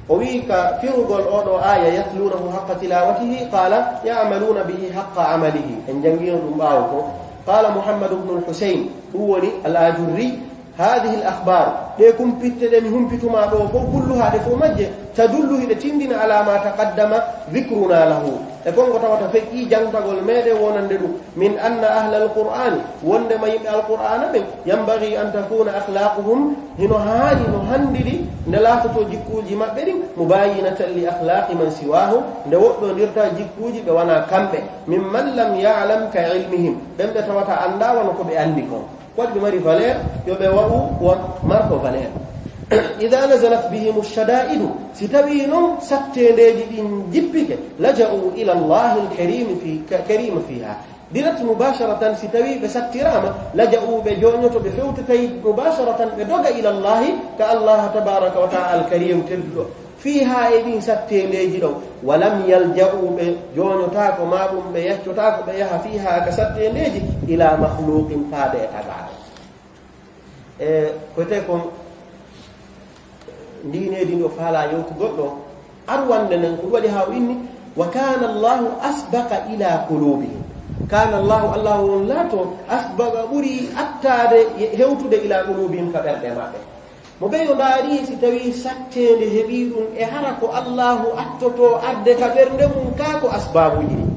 O wi'i ka firugol o ɗo aya, "Yatlunahu haqqa tilawatihi, qala, ya'maluna bihi haqqa amalihi." En janngino ɗum ɓaawo ko. Qala Muhammad ibn al-Husayn, ɗum woni al-Ajurri, "Hadhihi al-akhbar, ɗe kumpitte ɗe mi humpituma ɗo fow, kulluha, ɗe fow majje, tadullu, hiɗe tindina, ala ma taqaddama dhikruna lahu, e kon ko tawata feƴƴi jangtagol meɗen wonande ɗum, min anna ahla al-Qur'ani, wondema yimɓe al-Qur'ana ɓen, yanbaghi an takuna akhlaquhum, hino haani, no handiri, nde laakoto jikkuuji maɓɓe ɗin, mubayyinatan li akhlaqi man siwahum, nde woɗɗondirta jikkuuji ɓe wona kamɓe, mimman lam ya'lam ka ilmihim, ɓen ɓe tawata annda wano ko ɓe anndi kon." Ko waɗi ɓe mari valeur, yo ɓe wa'u won marɗo valeur. Idha nazalat bihimu shada'idu, si tawi non satteendeeji ɗin jippike, laja'u ila Allahi al-karimi fi, ka-, karima fiha. Direct mubasharatan, si tawi ɓe sattirama, laja'u, ɓe joñoto, ɓe fewtitay mubasharatan, ɓe doga ila Allahi, ka Allah tabaraka wa ta'ala al-karim tedduɗo. Fiihaa, e ɗin satteendeeji ɗon, walam yalja'u, ɓe jooñotaako, maa ɗum ɓe yaccotaako, ɓe yaha fiihaa ka satteendeeji, ilaa makhluuqin, faade e tagaaɗo. E ko wiyetee kon ndiineedi ndi o faalaa yewtugol ɗo, arwannde nden ko ɗum waɗi haa o inni, "Wa kaana Allaahu asbaqa ilaa quluubihim." Kaana Allaahu, Allaahu on laato, asbaqa, ɓuri attaade, hewtude, ilaa quluubihim, ka ɓerɗe maɓɓe. Mo ɓeyo ndaari, si tawi satteende heɓii ɗum, e hara ko Allaahu attoto arde ka ɓernde mum, kaa ko asbaabuuji ɗin.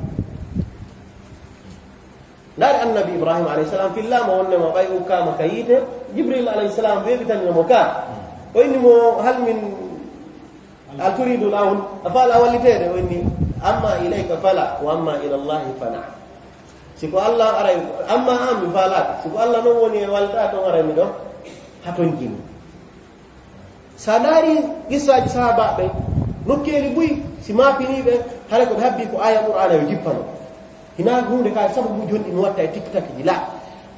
Ndaari Annabi Ibrahima alayhi salam, fillaama wonnde mo ɓay ukkaama ka yiite, Jibril alayhi salam weeɓitani mo ka. O inni mo, "Hal min, hal turidu al-awn?" A faalaa walliteede? O inni, "Amma ilayka fala, wa amma ila Allahi fa na'am." Si ko Allah aray, amma an mi faalaaka. Si ko Allah non woni e walda ton aray mi ɗon, haton jimi. Sa ndaari qissaaji sahaabaaɓe, nokkeeli buy, si maapinii ɓe, hara ko ɓe habbii ko aaya Qur'aana yo jippano. Hinaa huunde ka sababu jonɗi mi watta e tiktakiji, la.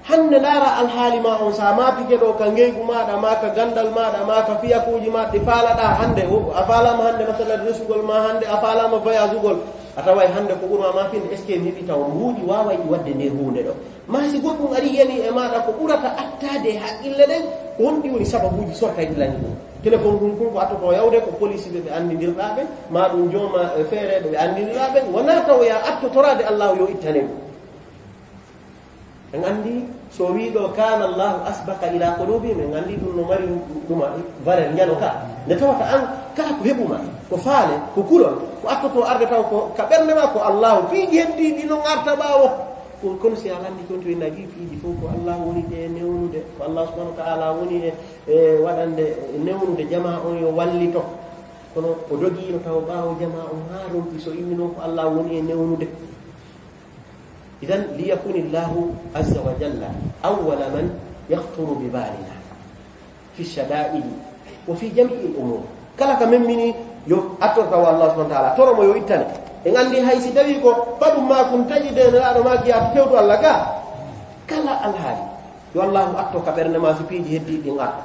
Hannde ndaara alhaali ma on, sa maapike ɗo ka ngeygu maaɗa, ma ka ganndal maaɗa, ma ka fiyakuuji maaɗa ɗi faalaɗaa hannde, o, a faalaama hannde masalan resugol ma hannde, a faalaama voyagugol, a taway hannde ko ɓurma maapinde, est-ce que mi heɓi taw mbuuɗi waaway ɗi waɗde nde huunde ɗo? Ma si goɗɗum ari yani e maaɗa ko ɓurata attaade e haqqille ɗen, ko honɗi woni sababuuji sortayɗi lañi ɗum? Téléphone ngun kun ko attoto yawde ko polisi ɓe ɓe anndindirɗaa ɓen, ma ɗum jooma, eh, feereeɓe ɓe anndindirɗaa ɓen, wonaa taw ya attotoraade Allaahu yo ittane ɗum. En anndi so wii ɗo, "Kaana Allaahu asbaqa ila quluubihim", en anndi ɗum no mari ɗuma valeur njano ka. Nde tawata an, kala ko heɓuma, ko faale, ko kulol, ko attoto arde taw ko ka ɓernde ma, ko Allaahu. Piiji heddiiɗi ɗi non arta ɓaawo. Ko, kono si a lanndike on, to en nagii piiji fof, ko Allah woni e newnude, ko Allah subhanahu wa ta'ala woni e, e waɗande, e newnude jamaa on yo wallito. Kono o dogiino taw ɓaawo jamaa on haa ronki, so inni noon ko Allah woni e newnude. Idan, liyakuni Allahu azza wa jalla awwala man yakhturu bi balina fi shada'idi wa fi jami'il umur. Kala ka memmini yo attor taw Allah subhanahu wa ta'ala, toro mo yo ittane. En anndi hay si tawi ko paɗum ma kun taƴi de Nelaaɗo ma ki yaatu fewtu Allah ka. Kala alhaali yo Allahu atto ka ɓernde ma si piiji heddi ɗin arta.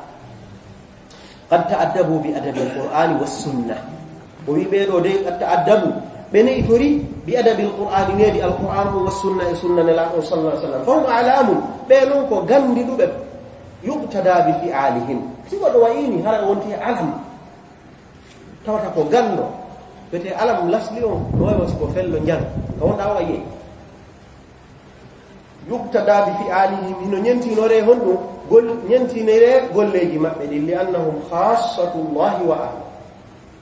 Qad ta'addabu bi adabil Qur'ani was sunna. O wi ɓee ɗoo dey, qad ta'addabu, ɓe ne'itori bi adabil Qur'ani, needi Alqur'an on, was sunna, e sunna Nelaaɗo on sallallahu alaihi wasallam. Fahum a'lamun, ɓe non ko ganndiɗuɓe. Yuqtada bi fi'alihim. Si goɗɗo wayini, hara o wonti e alam. Tawata ko ganndo. Wiyetee alam lasli on, no wayi won si ko fello njan. Ka wonɗaa o a yi'ay. Yuqtada bi fi'alihim, hino ñentinoree honɗum? Gol-, ñentinoree golleeji maɓɓe ɗin, li annahum khassatullahi wa ahlu.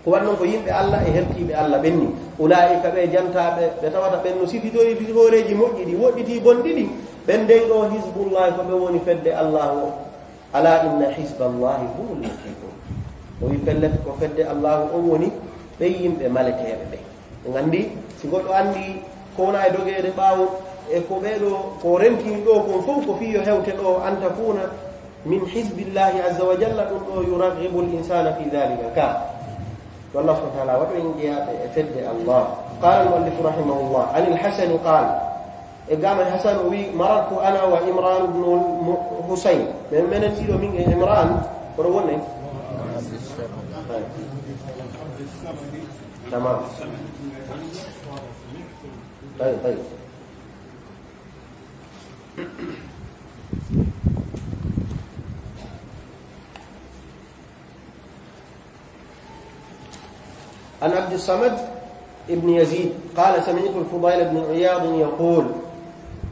Ko waɗi non ko yimɓe Allah e helkiiɓe Allah ɓen ni. Ulaa'ika, ɓe jantaaɓe, ɓe tawata ɓen no sifitori sifooreeji moƴƴi ɗi, woɗɗitii bonɗi ɗi. Ɓen dey ɗoo hizbullahi, ko ɓe woni fedde Allahu o. Ala inna hizballahi humul muflihun. O wi pellet ko fedde Allahu on woni ɓen yimɓe maleteeɓe ɓen. En anndi, si goɗɗo anndi ko wona e dogeede ɓaawo, e ko ɓee ɗoo, ko rentini ɗoo kon fof, ko fii yo hewte ɗoo, an takuna min hizbillahi azza wa jalla, ɗum ɗoo yuraghibu l insana fi dhalika ka. Ko Allah subhanahu wa ta'ala waɗo en jeyaaɓe e fedde Allah. Qala al muallif rahimahullah, anil Hasani qala, e gama Hasan o wi, marartu ana wa Imran ibn al Husayn. Men, menen ɗiɗo min e Imran, koɗo wonne? Tamam. Tayyib, tayyib. عن عبد الصمد بن يزيد قال سمعت الفضيل بن عياض يقول.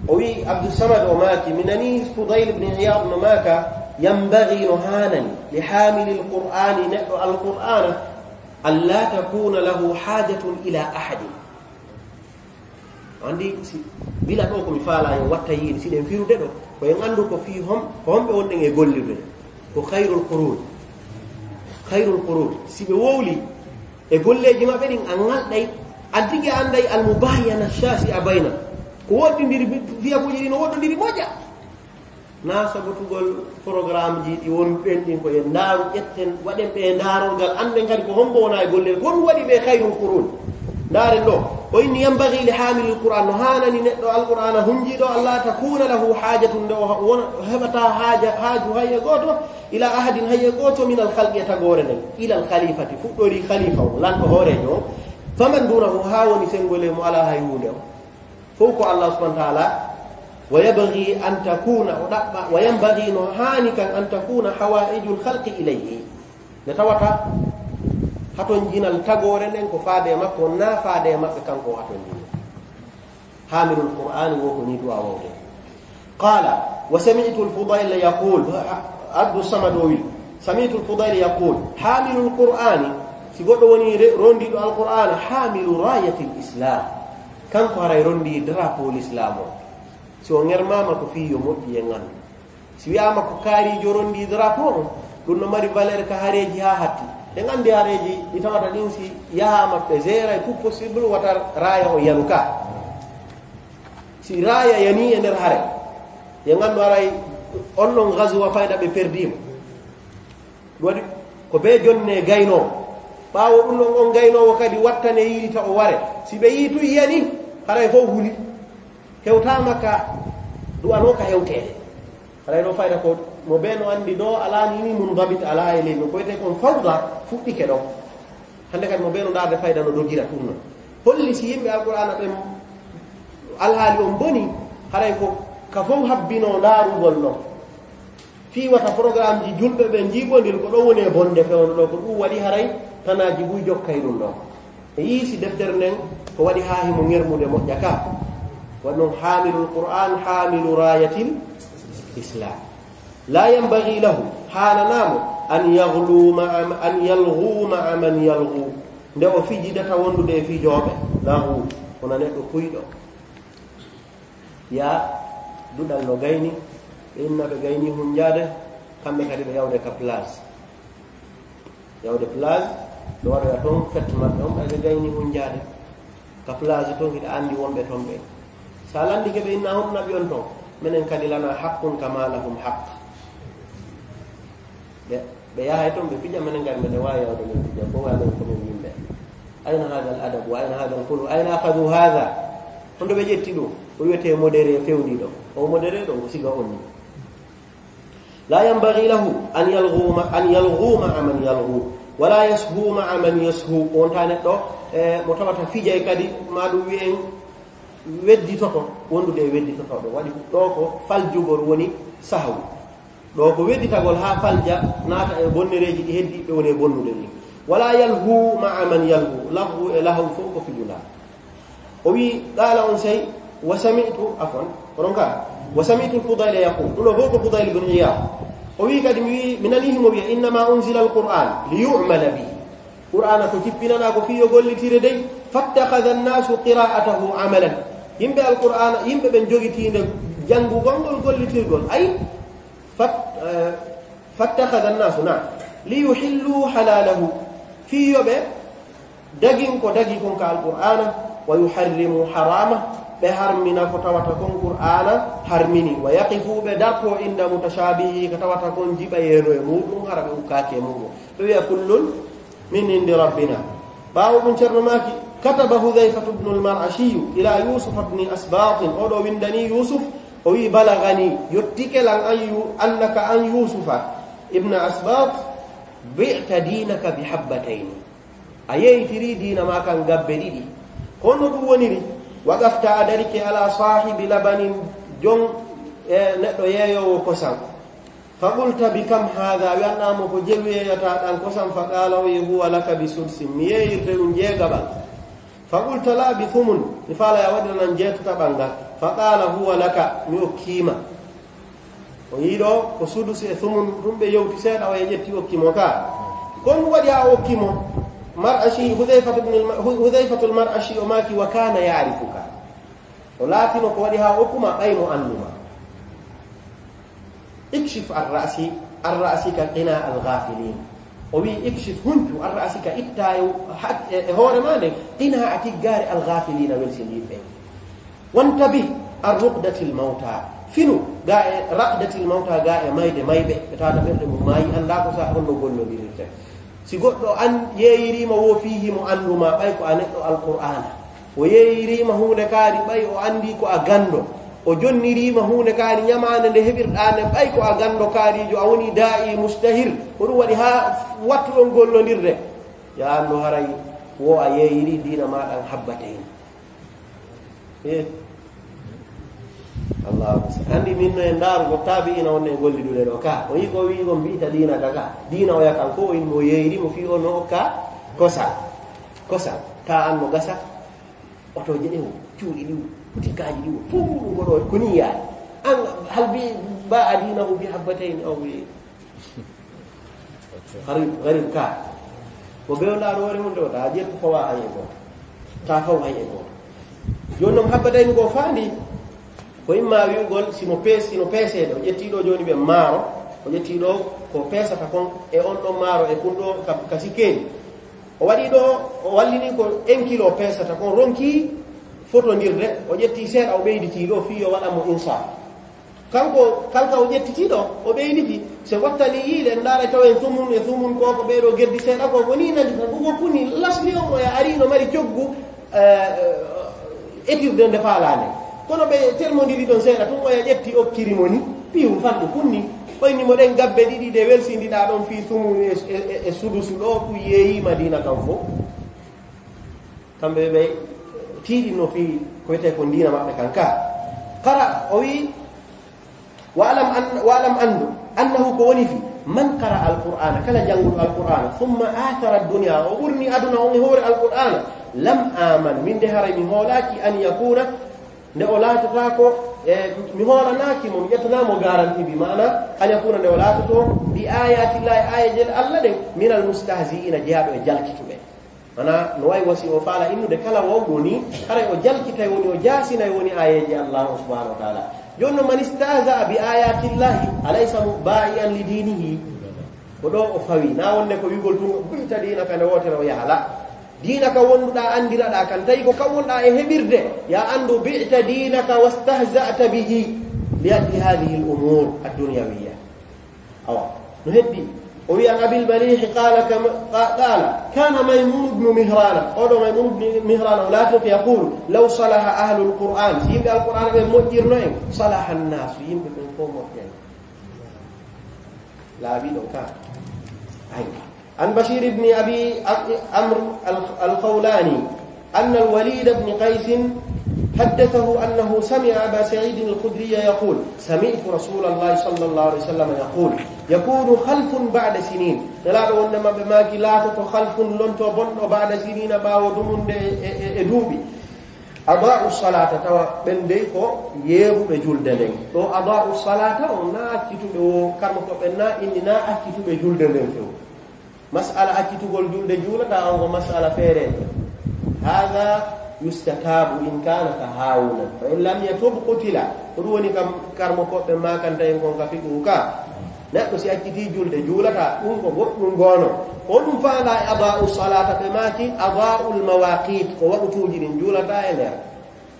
O wi Abdul Samad o maaki, mi nani Fudayl ibn Iyad no maaka, yanbaghi, no haanani, li haamilil Qur'aani, neɗɗo Alqur'aana, an laa takuuna lahu haajatun ilaa ahadin. Anndi, si, bila ɗoo ko mi faalaa yo watta yiide, si ɗen firude ɗoo, ko en anndu ko fii hom-, ko homɓe wonɗen e gollirde. Ko khayrul qurun. Khayrul qurun. Si ɓe wowli e golleeji maɓɓe ɗin, a ŋalɗay, a tigi annday al mubayana shasi a bayna. Ko woɗɗindiri, fiyakuuji ɗi no woɗɗondiri moƴƴa. Na sabatugol programme ji ɗi won ɓen ɗin ko en ndaaru, ƴetten, waɗen ɓe ndaarorgal, annden kadi ko hombo wona e golle, ko ɗum waɗi ɓe khayrul qurun. Ndaaren ɗoo, o inni, yanbaghi li haamilil Qur'an, no haanani neɗɗo Alqur'aana hunjiiɗo, an laa takuuna lahu haajatun, nde o ha-, wona, heɓataa haaja, haaju hay e gooto, ila ahadin, hay e gooto, minal khalqi, e tagoore nden, ilal khalifati, fuɗɗori khalifa o, lanɗo hooreejo o, faman duunahu, haa woni senngo ley mo alaa hay huunde o. Fof ko Allah subhanahu wa ta'ala, wa yabghi an takuna, o ɗaɓɓa, wa yanbaghi, no haani kan, an takuna hawaijul khalqi ilayhi. Nde tawata hatonjinal tagoore nden ko faade e makko, na faade e maɓɓe kanko o hatonjini. Haamilul Qur'aani wo ko ni du'a wawde. Qala, wa sami'tu al-Fudayl yaqul, Abdus Samad o wi, sami'tu al-Fudayl yaqul, haamilul Qur'aani, si goɗɗo woni re-, rondiiɗo Alqur'aana, haamilu raayatil Islam. Kanko haray rondii drapeau l'islam o. Si o ŋermaama ko fii yo moƴƴi e ŋan. Si wi'aama ko kaariijo rondii drapeau on, ɗum no mari valeur ka hareeji haa hatti. En anndi hareeji ɗi tawata ɗin si yahaama ɓe zeeray tout possible wata raaya o yanu ka. Si raaya yanii e nder hare, yo nganndu haray on ɗon gazwa fayda ɓe perdiima. Ɗum waɗi ko bee jonne gaynoowo. Ɓaawo ɗum ɗon, on gaynoowo kadi wattane yiita o ware. Si ɓe yii tun yani, haray fof huli. Hewtaama ka du'anoo ka hewteede. Haray ɗoo fayda ko mo bee no anndi ɗoo alaa ni, ni mundabit alaa e ley no ko wiyetee kon fawda fuɗɗike ɗon. Hannde kadi mo bee no ndaarde fayda no dogira tun non. Holli si yimɓe Alqur'aana ɓen alhaali on boni, haray ko ka fof habbinoo ndaarugol non. Fii wata programmeji julɓe ɓen njiiɓondir ko ɗoo woni e bonde fewndo ɗoo, ko ɗum waɗi haray tanaaji buy jokkay ɗum ɗoo. E yii si deftere nden ko waɗi haa himo ŋermude moƴƴa ka. Waɗi non haamilul Qur'an, haamilu raayatil Islam. La yanbaghi lahu, haananaamo, an yaghlu ma'a, an yalghu ma'a man yalghu. Nde o fijidata wondude e fijooɓe, laghu, wona neɗɗo kuyɗo. Ya duɗal no gayni, ɓe inna ɓe gayni hunjaade, kamɓe kadi ɓe yawde ka plage. Yawde plage, ɓe waɗoya toon fett maɓɓe on, ɓay ɓe gayni hunjaade. Ka plage toon, hiɗa anndi wonɓe toon ɓe. Sa lanndike ɓe inna honɗum naɓi on toon, menen kadi lana haqqun kama lahum haqq. Ɓe, ɓe yahay toon, ɓe fija, menen kadi meɗen waawi yawde men fija, fof amen ko men yimɓe. Ayna hada al adab, wa ayna hada al khuluq, ayna akhadhu hada? Honto ɓe ƴetti ɗum? Ko wiyetee modéré fewniiɗo. O modéré ɗo, ko siga on ni. La yanbaghi lahu an yalghu ma-, an yalghu ma'a man yalghu, wala yashu ma'a man yashu. On ta neɗɗo, e, mo tawata fijay kadi, ma ɗum wiyen wedditoto, wondude e wedditotooɓe. Waɗi ɗo ko faljugol woni sahwu. Ɗo ko wedditagol haa falja, naata e bonnereeji ɗi heddi, ɓe woni e bonnude ɗin. Wala yalhu ma'a man yalhu. Lahwu e lahwu fof ko fijundaa. O wi, qala on sey, wa sami'tu, afwan, onon ka, wa sami'tu al-Fudayla yaqul, ɗum ɗo fof ko Fudayl ibn Iyad. O wi kadi, mi wi, mi nani himo wiya, innama unzila al-Qur'an li yu'mala bihi. Qur'ana ko jippinanaa ko fii yo gollitire dey, fattakhadha an-nasu qira'atahu amalan. Yimɓe Alqur'ana, yimɓe ɓen jogitiinde janngugol ngol gollitirgol. Ay, fat-, eh, fattakhadha an-nasu, na, li yuhillu halalahu. Fii yo ɓe dagin ko dagi kon ka Alqur'ana, wa yuharrimu harama, ɓe harmina ko tawata kon Qur'ana harmini, wa yaqifu, ɓe darto inda mutashabihi, ko tawata kon jiɓayeeno e muɗum, hara ɓe ukkaaki e muɗum. Ɓe wiya, kullun min indi rabbina. Ɓaawo ɗum Ceerno maaki, kataba Hudhayfatu bnu al-Mar'ashiyu ila Yusufa bni Asbatin, oɗo windani Yusuf, o wi, balagani, yottike lan an Yu-, annaka an Yusufa ibna Asbat, bi'ta dinaka bi habbatayni. A yeeytiri diina ma kan gabbe ɗiɗi. Ko honno ɗum woniri? Waqafta, a darike, ala sahibi labanin, jon, e, neɗɗo yeeyoowo kosam. Fa qulta, bi kam hadha? Wi'anɗaa mo ko jelu yeeyata ɗan kosam. Fa qala, o wi, huwa laka bi sudsin. Mi yeeyirte ɗum jeegaɓal. Fa qulta, la, bi thumun. Mi faala ya waɗiranan jeetataɓal ngal. Fa qala, huwa laka. Mi okkii ma. O yii ɗo ko sudusi e thumun, ɗum ɓe yewti seeɗa, o e ƴetti okki mo ka. Kon waɗi haa okki mo? Mar'ashi, Hudhayfatu ibn al-, Hu-, Hudhayfatul Mar'ashi, o maaki, wa kana ya'rifuka. O laatino ko waɗi haa okku ma, ɓay mo anndu ma. Ikshif ar-ra'si, ar-ra'si ka qina al-ghafilin. O wi, ikshif, huncu, ar-ra'si, ka itta e, e, e hoore ma nden, qina, a tiggaare, al-ghafilina, welsindiiɓe. Wantabih ar-ruqdatil mawta. Finu, ga e raqdatil mawta, ga e mayde mayɓe, ɓe tawata ɓerɗe mum maayi, anndaa ko sa honno gollondirirte. Si goɗɗo an yeeyiriima wo fii himo anndu ma, ɓay ko a neɗɗo Alqur'aana. O yeeyiriima huunde kaari, ɓay o anndii ko a ganndo. O jonniriima huunde kaari ɲamaande nde heɓirɗaa nde, ɓay ko a ganndo kaariijo, a wonii daa'i mustahir. Ko ɗum waɗi haa wattuɗon gollondirde. Yo a anndu haray wo a yeeyirii diina maa ɗan habbatayni. Eh. Allahu akbar. Anndi min no en ndaaru ko taabi'iina wonno e gollidude ɗo ka. O yii ko wii ko mbi'ita diina ka ka. Diina oya kan ko o yii mo yeeyiri mo fii o no okka kosa. Kosa. Ta an mo gasa. Otooje ɗe o, cuuɗi ɗi o, butikaaji ɗi o, fof ɗum ko ɗo ko ni yaani. An hal bi ba a diina o bi habbatayni aw bi. Gharib, gharib ka. Ko bewɗaa ɗo hoore mum ɗo, ta ƴettu fawa hay e gooto. Ta faw hay e gooto. Jooni noon habbatayni ko faandi, ko imma wi'ugol si mo pees-, si no peeseede, o ƴettii ɗo jooni ɓe maaro, o ƴettii ɗo ko peesata kon e on ɗon maaro e kun ɗo ka, ka sikkeeli. O waɗii ɗo, o wallini ko un kilo peesata kon, ronki fotondirde, o ƴettii seeɗa, o ɓeyditii ɗo fii yo waɗa mo insaaf. Kanko, kalka o ƴettiti ɗo, o ɓeyditi, se wattani yiile, en ndaara tawen thumun e thumun ko, ko ɓee ɗo geddi seeɗa ko, ko nii nandi tan, ko, ko kuni lasli on, oya ari no mari coggu, eh, eh, etirde nde faalaa nde. Kono ɓe termondiri ɗon seeɗa tun, oya ƴetti okkiri mo ni, piiw fanɗu kunni, ɓoyni mo ɗen gabbe ɗiɗi ɗe welsindiɗaa ɗon fii thumun e, e, e, e sudusu ɗo, ɗum yeeyii Madiina kan fof. Kamɓe ɓe tiiɗinno fii ko wiyetee ko diina maɓɓe kan ka. Qara, o wi'i, wa'lam an-, wa'lam anndu, annahu ko woni fii, man qara'a al-Qur'aana, kala jannguɗo al-Qur'aana, thumma aathara ad-dunya, o ɓurni aduna on e hoore al-Qur'aana, lam aman, min de haray mi hoolaaki, an yakuuna, nde o laatotaako, e, mi hoolanaaki mo, mi ƴettanaamo garanti bi maana, an yakuuna nde o laatoto, bi aayaatillaahi, aayeeje Alla ɗen, minal mustahzi'iina, jeyaaɗo e jalkituɓe. Mana no wayi wasi o faala innude kala wongo ni, haray o jalkitay woni, o jaasinay woni aayeeji Allah subhanahu wa ta'ala. Jooni no, "Man istahza'a bi ayatillahi alaysa ba'ian li dinihi?" Ko ɗo o fawi, na wonde ko wi'gol tun, "Bi'ta dinaka," nde wootere o yaha la. Diina ka wonduɗaa, anndiraɗaa kan, tawi ko kan wonɗaa e heɓirde, ya anndu, "Bi'ta dinaka wastahza'ta bihi li ajli hadhihi al-umur ad-dunyawiyya." Awa, no heddi. O wiya, "Abil Malihi qala kama, qa-, qala, kana Maymun ibn Mihrana." Oɗo Maymun ibn Mihrana, o laatoto yaqulu, "Law salaha ahlul Qur'an," si yimɓe Alqur'ana ɓe moƴƴirno en, "salaha an-nasu," yimɓe ɓen fof moƴƴay. Laaɓi ɗon ka. Ay. عن بشير بن أبي عمرو الخولاني أن الوليد بن قيس حدثه أنه سمع أبا سعيد الخدري يقول: سمعت رسول الله صلى الله عليه وسلم يقول: يكون خلف بعد سنين. Nelaaɗo wonde maɓɓe maaki, laatoto khalfun, lonto bonɗo, ba'da sinina, ɓaawo dumunde e, e, e duuɓi. Adaa'u salata, tawa ɓen dey ko yeeɓuɓe julde nden. Ɗo adaa'u salata on na accituɓe wo karmoko ɓen na inni na accituɓe julde nden few. Mas'ala accitugol julde juulata on ko mas'ala feereejo. Hada yustatabu in kana tahawunan. Fa in lam yatub qutila. Ko ɗum woni kam karmoko ɓe makanta en kon ka fiqhu ka. Neɗɗo si accitii julde juulata, ɗum ko goɗɗum goono. Ko ɗum faala e adaa'u salata ɓe maaki adaa'ul mawaqit, ko waqtuuji ɗin juulata e nder.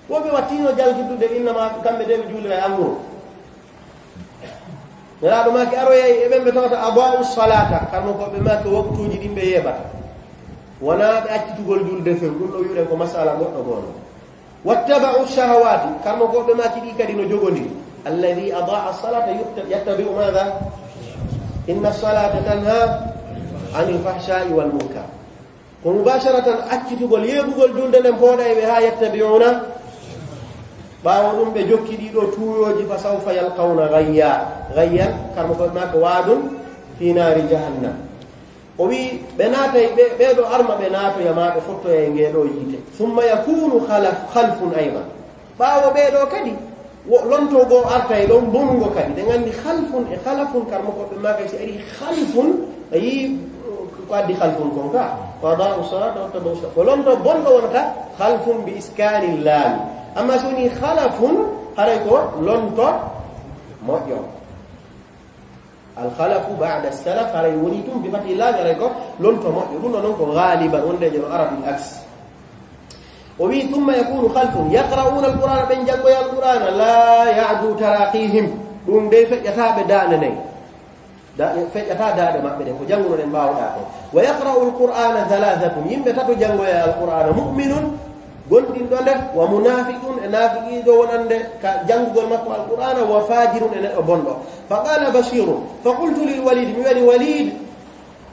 Wo ɓe wattiino jalkittude innama kamɓe de ɓe juulira e anguru. Nelaaɗo maaki aroyay e ɓen ɓe tawata adaa'u salata, karmoko ɓe maaki waqtuuji ɗin ɓe yeeɓata. Wonaa ɓe accitugol julde few, ɗum ɗo wi'uɗen ko masala goɗɗo goono. Wattaba'u shahawati, karmoko ɓe maaki ɗi kadi no jogondiri. Alladhi adaa'a salata yutta-, yattabi'u madha? Inna salata tanha anil fahsha'i wal munkar. Ko mubasharatan accitugol yeeɓugol julde nden pooɗa e ɓe haa yattabi'una. Ɓaawo ɗum ɓe jokki ɗiɗo tuuyooji, fa sawfa yalqawna ghayya. Ghayyan, karmo ko maaka waadun fi naari jahannam. O wi ɓe naatay, ɓe, ɓee ɗo arma ɓe naatoya ma ɓe fottoya e ngee ɗo yiite. Summa yakunu khalaf-, khalfun aydan. Ɓaawo ɓee ɗo kadi, wo-, lonto goo arta e ɗon bonungo kadi. Ɗen anndi khalfun e khalafun, karmo ko ɓe maaka si ari khalfun, a yii ko addi khalfun kon ka. Ko adaa'u salata wa tabba'u shahawat. Ko lonto bonɗo wonata khalfun bi iskani laami. Amma si woni khalafun, haray ko lonto moƴƴo. Al khalafu ba'da salaf, haray woni tun bi fathi laami, haray ko lonto moƴƴo. Ɗum ɗo non ko ghaliban, wonde je no arabil aks. O wi, "Thumma yakunu khalfun yaqra'una al-Qur'ana," ɓen janngoya al-Qur'ana, "la ya'du taraqihim," ɗum dey feƴƴata ɓe daande nden. Da-, feƴƴata daande maɓɓe ɗen, ko janngunoɗen ɓaawoɗaa ko. "Wa yaqra'u al-Qur'ana thalathatun," yimɓe tato janngoya al-Qur'ana, "mu'minun," gomɗinɗo nde, "wa munafiqun," e naafiqiijo wonande ka janngugol makko al-Qur'ana, "wa fajirun," e neɗɗo bonɗo. Fa qala Bashirun, fa qultu lil Walid, mi wani Walid,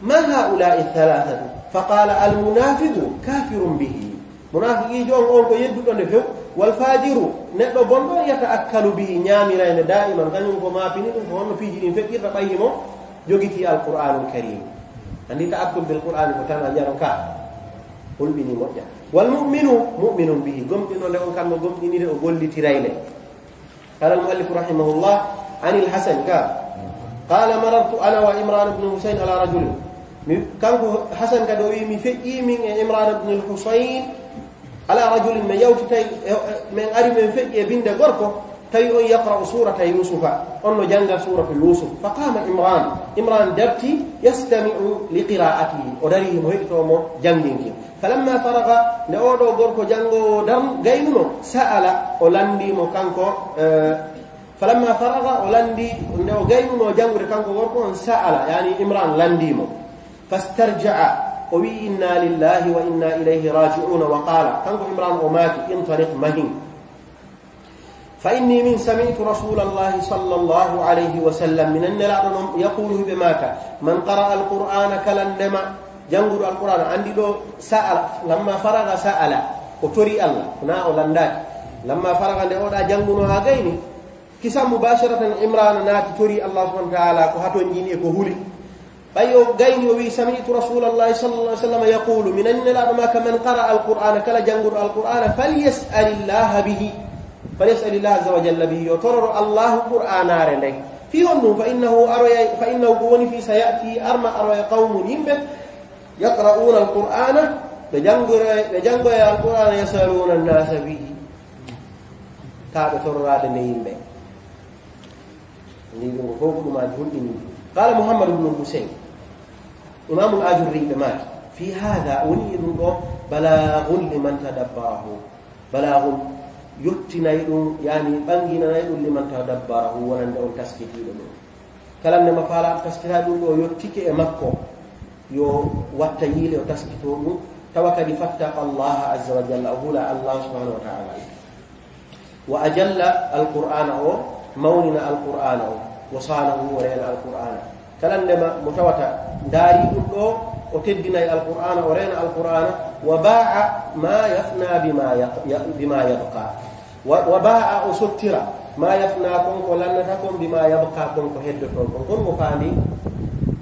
"Ma haula'i thalathatu?" Fa qala, "Al munafiqu kafirun bihi." Munafiqiijo on, on ko yedduɗo nde few. Wal fajiru, neɗɗo bonɗo, yata'akkalu bihi, ñaamiray nde daiman, kañum ko maapini ɗum, ko honno piiji ɗin feƴƴirta ɓay himo jogitii Alqur'anul Karim. Andi ta'akkul bil Qur'ani ko tan a jaro ka. Hulɓini moƴƴa. Wal mu'minu, mu'minun bihi. Gomɗinɗo nde on kammo gomɗinire o gollitiray nde. قال المؤلف رحمه الله عن الحسن قال، قال: مررت أنا وعمران بن حسين على رجل. Mi, kanko Hasan kadi o wi, mi feƴƴi min e Imran ibn al-Husayn ala rajulin, min yawti tawi, e, e, min ari min feƴƴi e binde gorko, tawi on yaqra'u surata Yusufa, on no jannga suratu Yusuf. Fa qama Imran, Imran darti, yastami'u li qira'atihi, o dari himo heɗito mo jannginki. Falamma faraga, nde oo ɗoo gorko janngoowo dar-, gaynuno, sa'ala, o lanndii mo kanko, eh, falamma faraga, o lanndii, nde o gaynuno janngude kanko gorko on, sa'ala, yani Imran lanndii mo. Fastarja'a, o wi'i, "Inna lillahi wa inna ilayhi raji'una," wa qala, kanko Imran o maaki, "Intaliq mahin." Fa inni min sami'tu Rasulallahi sallallahu alayhi wa sallam, minen Nelaaɗo non, yaqulu, hiɓe maaka, "Man qara'a al-Qur'ana," kala ndema jannguɗo Al-Qur'ana, anndi ɗo sa'ala, lamma faraga sa'ala, o tori Allah, na o lanndaaki. Lamma faraga, nde oɗa jannguno haa gayni, kisan mubasharatan Imrana naati tori Allah subhanahu wa ta'ala, ko hatonjini e ko huli. Ɓay o gayni, o wi'i, "Sami'tu Rasulallahi sallallahu alaihi wasallam yaqulu," mi nani Nelaaɗo maaka, "Man qara'a al-Qur'ana," kala jannguɗo Al-Qur'ana, "falyas'alillaha bihi, falyas'alillaha azza wa jalla bihi," yo tororo Allahu Qur'anaare nden. Fii honɗum? "Fa innahu aroyay, fa innahu ko woni fii saya'ti arma aroya qawmun yimɓe, yaqra'una al-Qur'ana," Ɓe janngoyay, ɓe janngoyay Alqur'aana, yasaluuna nnaasa bihi, kaa ɓe tororaade nde yimɓe. Ni ɗum ko fof ko ɗumaaji hulɓinii. Qaala Muhammad ibnu Husayn, Imaamul Ajurri ɓe maaki, fii haada, woni e ɗum ɗo, balaagun liman tadabbarahu. Balaagun yottinay ɗum, yaani ɓannginanay ɗum liman tadabbarahu, wonande on taskitiiɗo ɗum. Kala nde ma faala taskita ɗum ɗo yottike e makko, yo watta yiile o taskito ɗum, tawa kadi fattaqa Allaha azza wa jalla, o hula Allah subhanahu wa ta'ala. Wa ajalla Alqur'aana o, mawnina Alqur'aana o, wa saanahu, o reena Alqur'aana. Kala nde ma mo tawata ndaari ɗum ɗo, o teddinay Alqur'aana, o reena Alqur'aana, wa baa'a ma yafna bima yaq-, ya-, bima yabqa. Wa, wa baa'a, o sottira, ma yafna, kon ko lannata kon, bima yabqa, kon ko heddoto kon. Kon mo faandi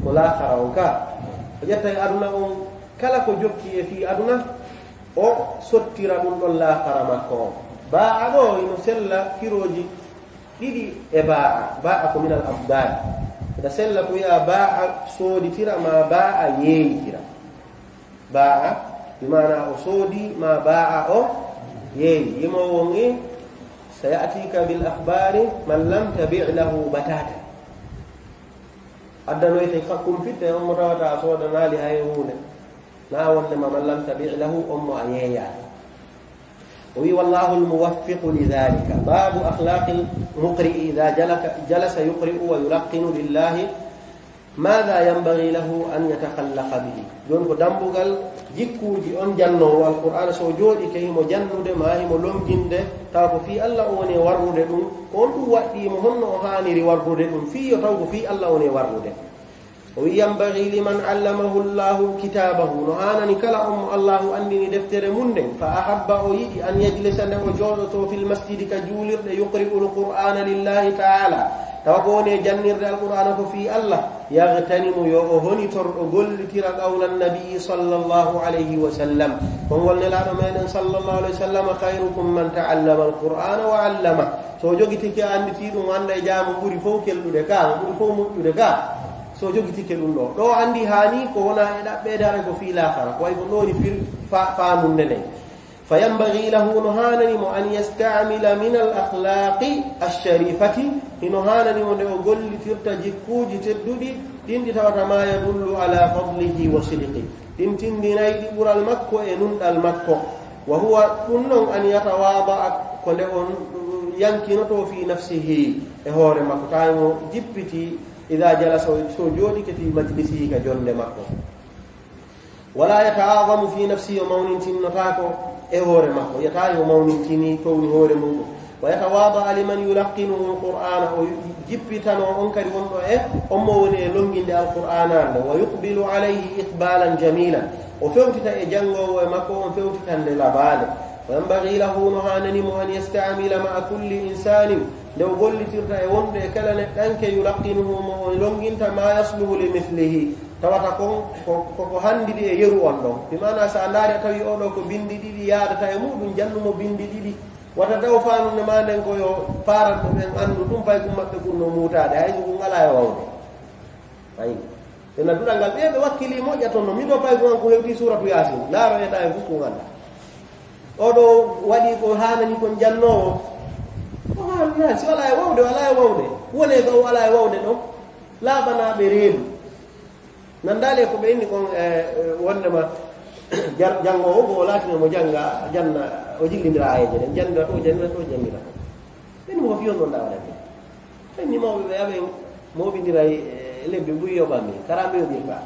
ko laakara on ka. O ƴetta e aduna on, kala ko jokki e fii aduna, o sottira ɗum ɗon laakara makko on. Baa'a ɗo ino sella firooji ɗiɗi e baa'a. Baa'a ko minal abdaal. Ina sella ko wi'a baa'a sooditira ma baa'a yeeyitira. Baa'a, bi maana o soodi ma baa'a o yeeyi. Yimoowo on e, saya'tika bil akhbaari man lam tabi' lahu bataatan. Addanoyte ka kumpitte on mo tawata a soodanaali hay huunde. Na wonde ma man lam tabi' lahu, on mo a yeeyaali. O wi, "Wallahu al-muwaffiqu li dhalika." Babu akhlaqil muqri'i idha jalaka, jalasa yuqri'u wa yulaqqinu lillahi madha yanbaghi lahu an yatakhallaqa bihi. Joni ko dambugal jikkuuji on jannoowo Alqur'aana, so jooɗike himo jannude ma himo longinde, tawa ko fii Allah o woni e warrude ɗum, ko on ɗum waɗɗii mo honno o haaniri warrude ɗum, fii yo taw ko fii Allah o woni e warrude. O wi, "Yanbaghi liman allamahu Allahu kitabahu." No haanani kala on mo Allahu anndini deftere mum nden, fa ahabba, o yiɗi, an yajlisa, nde o jooɗoto, fil masjidi, ka juulirɗe, yuqri'ul Qur'ana lillahi ta'ala, tawa ko woni e jannirde Alqur'aana ko fii Allah, yaghtanimu, yo o honitor, o gollitira qawlan nabiyyi sallallahu alayhi wa sallam, konngol Nelaaɗo meɗen sallallahu alayhi wa sallam, "Khayrukum man ta'allama al-Qur'ana wa 'allama." So o jogitike, a annditi ɗum, o annda e jaamu ɓuri fof kelɗude ka, ɓuri fof moƴƴude ka. So jogitike ɗum ɗo, ɗo anndi haani ko wona e ɗaɓɓeede, haray ko fii laakara, ko way ko ɗo woni fir-, fa-, faamunde nden. Fa yanbaghi lahu, no haanani mo, an yasta'mila min al akhlaqi ash-sharifati, hino haanani mo nde o gollitirta jikkuuji tedduɗi, ɗin ɗi tawata ma yadullu ala fadlihi wa sidqi, ɗin tindinay ɗi ɓural makko e nunɗal makko. Wa huwa, ɗum non, an yatawada'a, ko nde on yankinoto fi nafsihi, e hoore makko, tawi mo jippiti, idha jalasa, so jooɗike, fi majlisihi, ka jonnde makko. Wala yata'azamu fi nafsihi, o mawnintinnotaako e hoore makko, yata yo mawnintini towni hoore muɗum. Wa yatawada'a liman yulaqqinuhu al-Qur'ana, o jippitano on kadi wonɗo e on mo woni e longinde Alqur'ana nde. Wa yuqbilu alayhi iqbalan jamilan, o fewtita e janngoowo e makko on fewtitande labaale. Wa yanbaghi lahu, no haanani mo, an yasta'mila ma'a kulli insanin, nde o gollitirta e wonde e kala neɗɗanke, yulaqqinuhu, mo o longinta, ma yasluhu li mithlihi, tawata kon ko, ko, ko hanndidi e yeru on ɗon. Bi maana, so a ndaari a tawi oɗo ko binndi ɗiɗi yaadata e muɗum, jannumo binndi ɗiɗi. Wata taw faanunde ma nden ko yo paaranɓe ɓen anndu ɗum, paykun maɓɓe kun no muutaade, hay so kun alaa e wawde. Ayi. Ɓe na duɗal ngal, ɓe, ɓe wakkili moƴƴa toon no. Min ɗo paykun an ko hewti suuratu Yaasin. Ndaaro e ɗa e fof kun annda. Oɗo waɗi ko haanani kon jannoowo. O haanani, si alaa e wawde, o alaa e wawde. Wonee ga o alaa e wawde ɗon. Laaɓanaaɓe reedu. Nanndaali e ko ɓe inni kon, e, e, wonndema jar-, janngoowo, ko o laatino mo jannga, janna, o jillindira aayeeje ɗen, janndira ɗo, janndira ɗo, janndira ɗo. Ɓe inni mo ko fii honɗum on ɗa waɗande? Ɓe inni mawɓe ɓe amen mooɓindiray, e, lebbi buy yoɓami, kara ɓe yoɓirta.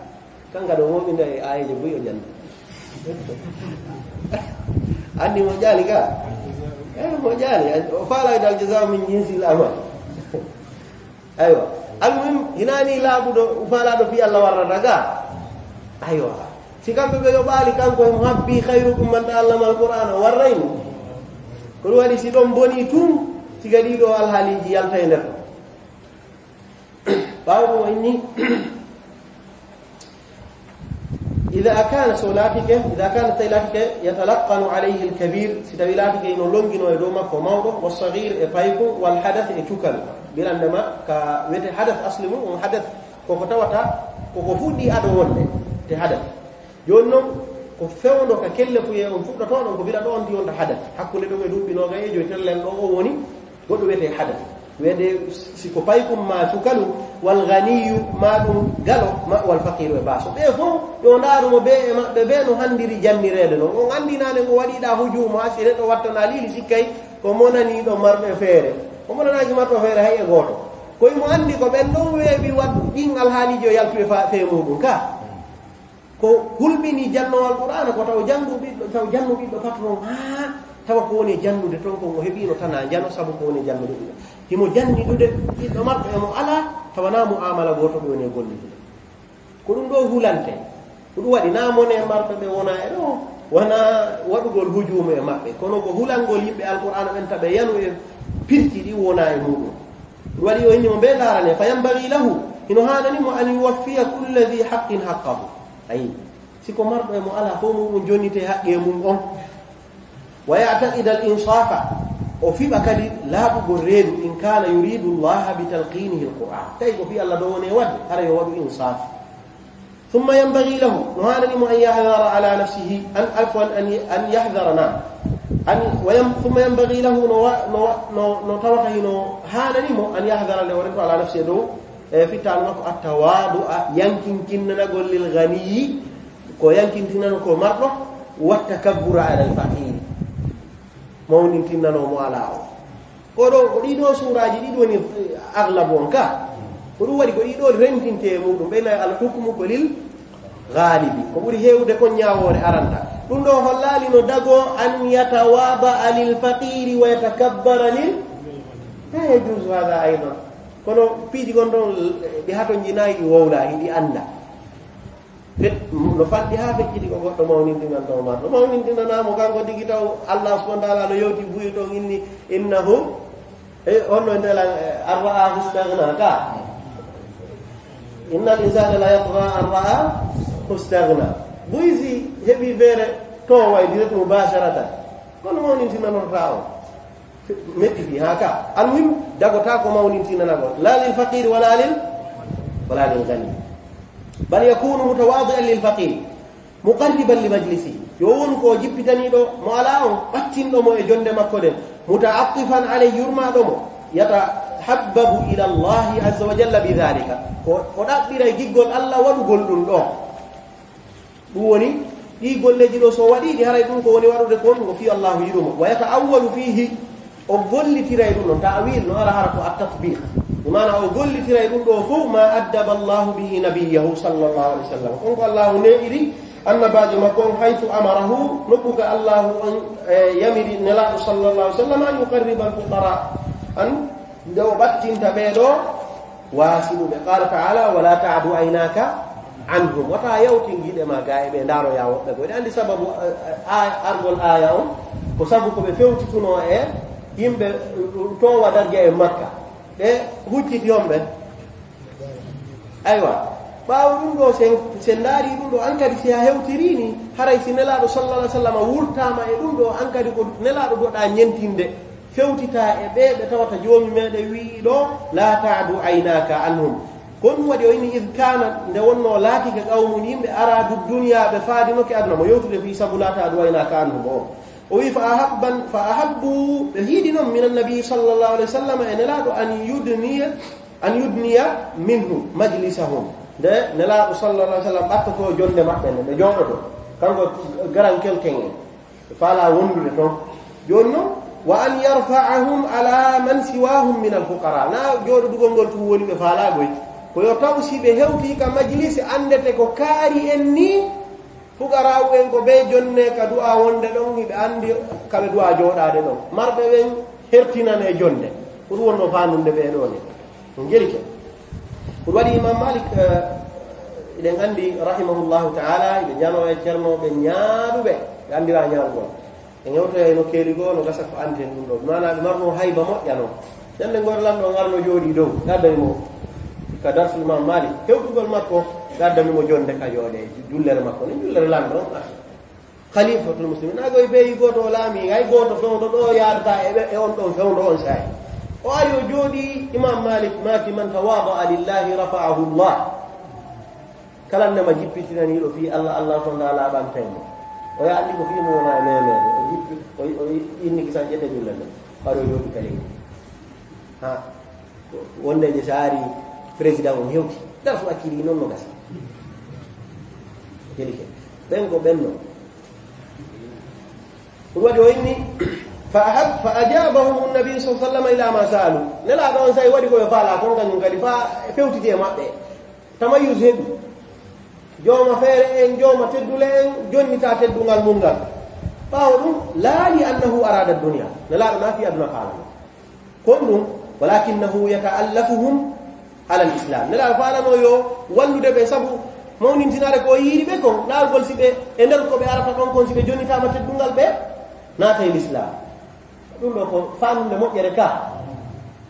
Kan kadi o mooɓindiray aayeeje buy o janni. Anndi mo jaali ka? E, mo jaali. O faalay dal, jazaa min jinsil amal. Aywa. Almuhim, hinaani laaɓuɗo, faalaaɗo fii Allah warrata ga. Aywa. Si kamɓe ɓe yoɓaali, kanko himo habbii, "Khayrukum man ta'allama al-Qur'ana", o warray mo. Ko ɗum waɗi, si ɗon bonii tun, siga ɗii ɗoo alhaaliiji yaltay nder ɗon. Ɓaawo ɗum o inni, Idha kana, so laatike, idha kana, tawi laatike, yatalaqqanu alayhi al-kabir, si tawi laatike ino longino e dow makko mawɗo, wa saghir, e paykun, wal hadath, e cukal. Ɓirande ma ka wiyete hadath, asli mum on hadath, koko tawata, koko fuɗɗi ado wonde, te hadath. Jooni non, Ko fewndo ka kelle fuye on fuɗɗotoo ɗon ko bila ɗo on di wonta hadas. Hakkunde ɗum e duuɓi noogay e joy tellen ɗo o woni goɗɗo wiyetee hadas. Wiyetee si ko paykum ma sukalu wal ganiyu ma ɗum galo ma wal faqiru e baaso. Ɓe fof yo ndaaru mo ɓe e maɓɓe ɓe no hanndiri jannireede noon. On anndi naane ngo waɗiɗa hujuumu haa si neɗɗo wattana liili sikkay ko monaniiɗo marɓe feere. Ko monanaaki marɗo feere hay e gooto. Ko imo anndi ko ɓen ɗon weeɓi waɗ ɗin alhaaliiji o yaltu e fa-, fee muɗum ka. Ko hulɓini jannowal Qur'aana ko taw janngu ɓiɗɗo, taw jannu ɓiɗɗo patron, haa tawa ko woni e jannude toon ko mo heɓiino tanaa njano, sabu ko woni e jannude ɓiɗɗo. Himo janni ɗude ɓiɗɗo makko e mo alaa, tawa naa mu'amala gooto ɓe woni e gollitude. Ko ɗum ɗo hulante. Ko ɗum waɗi naa mone marɓe ɓe wona e ɗo, wona waɗugol hujuumu e maɓɓe. Kono ko hulangol yimɓe Alqur'aana ɓen taɓe yanu e pirti ɗi wona e muɗum. Ɗum waɗi o inni mo mbe ndaarane, fa yambagi lahu, hino haanani mo an yuwaffiya kulla dhi haqqin haqqahu. Ayi, si ko marɗo e mo alaa fof muɗum jonnite haqqe mum on. Wa ya'taqida al insafa, o fiɓa kadi laaɓugol reedu, in kana yuridu Allaha bi talqinihi al Qur'an. Tawi ko fi Allah ɗo woni e waɗde, hara yo waɗu insaf. Thumma yambagi lahu, no haanani mo an yahdara ala nafsihi, an afwan, an, an yahdara, naam. An, wa yam-, thumma yambagi lahu, no wa-, no wa-, no, no tawata hino haanani mo an yahdara nde o rento ala nafsihi dow, e fittaandu makko, at tawadu a yankinkinnanagol lil ganiyi, ko yankintinano ko marɗo, wa takabbura ala al faqiri. Mawnintinnanoo mo alaa o. Ko ɗo, ko ɗii ɗoo suuraaji ɗiɗi woni, eh, aglabu on ka. Ko ɗum waɗi ko ɗii ɗoo rentinte e muɗum, ɓe nayi al hukmu ko lil gaalibi. Ko ɓuri heewde kon ñaawoore aranta. Ɗum ɗo hollaali no dagoo an yatawaada lil faqiiri wa yatakabbara lil, la yajuuzu haada aydan. Kono piiji gon ɗon, eh, ɗi hatonjinayi, ɗi wowlaaki, ɗi annda. Fet-, no fanɗi haa feƴƴiti ko goɗɗo mawnintinanta o marɗo. Mawnintinanaa mo kanko tigi taw Allah subhanahu wa ta'ala no yewti buy toon inni, innahu, e, on no ndela, e, an ra'ahu istaghna ka. Innal insana la yatgha an ra'ahu istaghna. Buy si heɓi feere to way direct mubasharatan. Kono mawnintinanotaa o. Metti fi haa ka. Almuhim, dagotaa ko mawnintinanagol. La lil faqiri wala lil, wala lil gani. Bal yakunu mutawadi'an lil faqiri. Muqarriban li majlisihi. Yo wonu ko jippitaniiɗo mo alaa on, ɓattinɗo mo e jonde makko ɗen. Muta'attifan alayhi, yurmaaɗo mo. Yatahabbabu ila Allahi azza wa jalla bi dhalika. Ko, o ɗaɓɓira e giggol Allah waɗugol ɗum ɗo. Ɗum woni, ɗii golleeji ɗo so waɗii ɗi, haray ɗum ko woni waɗude kon, ko fii Allaahu yiɗu mo. Wa yata'awwalu fiihi, o gollitiray ɗum ɗon, ta'wil no ara hara ko at-tatbiq. Bi maana o gollitiray ɗum ɗo fof, ma addaba Allaahu bihi nabiyyahu sallallahu alaihi wasallam. Kon ko Allaahu neeɓiri annabaajo makko on, haythu amarahu, nokku ka Allaahu on, e, yamiri Nelaaɗo sallallahu alaihi wasallam, an yuqarriba al-fuqara, an nde o ɓattinta ɓee ɗo, waasiɗuɓe. Qala ta'ala, wala ta'du aynaka anhum. Wata yawtin giiɗe ma ga e ɓe, ndaaroya woɓɓe goo. Eɗen anndi sababu, eh, eh, argol aaya on, ko sabu ko ɓe fewtitunoo e yimɓe, eh, toowa darja e Makka. Ɓe hucciti on ɓe. Aywa. Ɓaawo ɗum ɗo, sen, sen ndaari ɗum ɗo, an kadi si a hewtirii ni, haray si Nelaaɗo sallallahu alaihi wasallam wurtaama e ɗum ɗo, an kadi ko Nelaaɗo doɗa ñentinde. Fewtitaa e ɓee ɓe tawata Joomi meɗen wi'i ɗo, "La ta'du aynaka anhum." Ko ɗum waɗi o inni, "Idh kana," nde wonnoo laatike, "qawmun," yimɓe, "aradu dunya," ɓe faadinoke aduna, mo yewtude fii sabu "La ta'du aynaka anhum" o. O wi'i, "Fa ahabban, fa ahabbu," ɓe yiɗi non, "minan nabi sallallahu alaihi wasallam," e Nelaaɗo, "an yudniya, an yudniya minhu majlisahum." Nde Nelaaɗo sallallahu alaihi wasallam ɓattotoo jonde maɓɓe nde, ɓe jooɗotoo. Kanko garan kelken en. Ɓe faalaa wondude toon. Jooni noon, "wa an yarfa'ahum ala man siwahum min al-fuqara." Na jooɗodugol ngol tun woni ɓe faalaa goy. Ko yo taw si ɓe hewtii ka majlisi, anndete ko kaari en nii, fuqaraawu en ko ɓe jonne ka du'a wonde ɗon, hiɓe anndi ka ɓe du'a jooɗaade ɗon. Marɓe ɓen hertinane jonde. Ko ɗum wonnoo faandunde ɓee ɗoo ne. On njelike. Ko ɗum waɗi Imam Malik, eh, eɗen anndi, rahimahullahu ta'ala, eɓe janoo e cernooɓe ñaaɗuɓe, ɓe anndiraa ñaaɗugol. Ɓe ŋewtoya e nokkeeli goo, no gasa ko anndi heen ɗum ɗoo. Maanaa ɓe marnoo hayba moƴƴa noon. Ñannde ngoore lanɗo on arno jooɗii dow, ɓe addani mo ka darsu Imam Malik. Hewtugol makko, ɓe addani mo jonde ka jooɗee, jullere makko, ni jullere lanɗo on arti. Khalifatul Muslimin, na goy beyi gooto o laami, hay gooto fewndo ɗo yaadata e ɓe, e on ɗon fewndo on saa'i. O ari o jooɗii, Imam Malik maaki, "Man tawada'a lillahi rafa'ahu Allah." Kala ndema jippitinaniiɗo fii Allah, Allah on laaɓantay mo. O yaha anndi ko fii mo wona e meemeede. O jippi, o, o inni kisan ƴetta julle nde. Faro yooɓi kadi. Ha. Wonde je saari président on hewti. Dar fu acciri non no gasi. Jeli ke. Ɓen ko ɓen non. Ɗum waɗi o inni, fa ahab-, fa ajabahum annabi sallallahu alaihi wasallam ila ma sa'alu. Nelaaɗo on say waɗi ko ɓe faala kon, kañum kadi fa fewtiti e maɓɓe. Tamayyuz heɓi. Jooma feere en, jooma teddule en, jonnita teddungal mun ngal. Ɓaawo ɗum, laa li annahu arada dunya. Nelaaɗo na fii aduna faalano. Kon ɗum, walakinnahu yata'allafuhum ala al-islam. Nelaaɗo faalano yo wallude ɓe sabu mawnintinaade ko o yiiri ɓe kon, laawol si ɓe e nder ko ɓe arata ɗon kon, si ɓe jonnitaama teddungal ɓe naata e l'islam. Ɗum ɗo ko faamnude moƴƴere ka,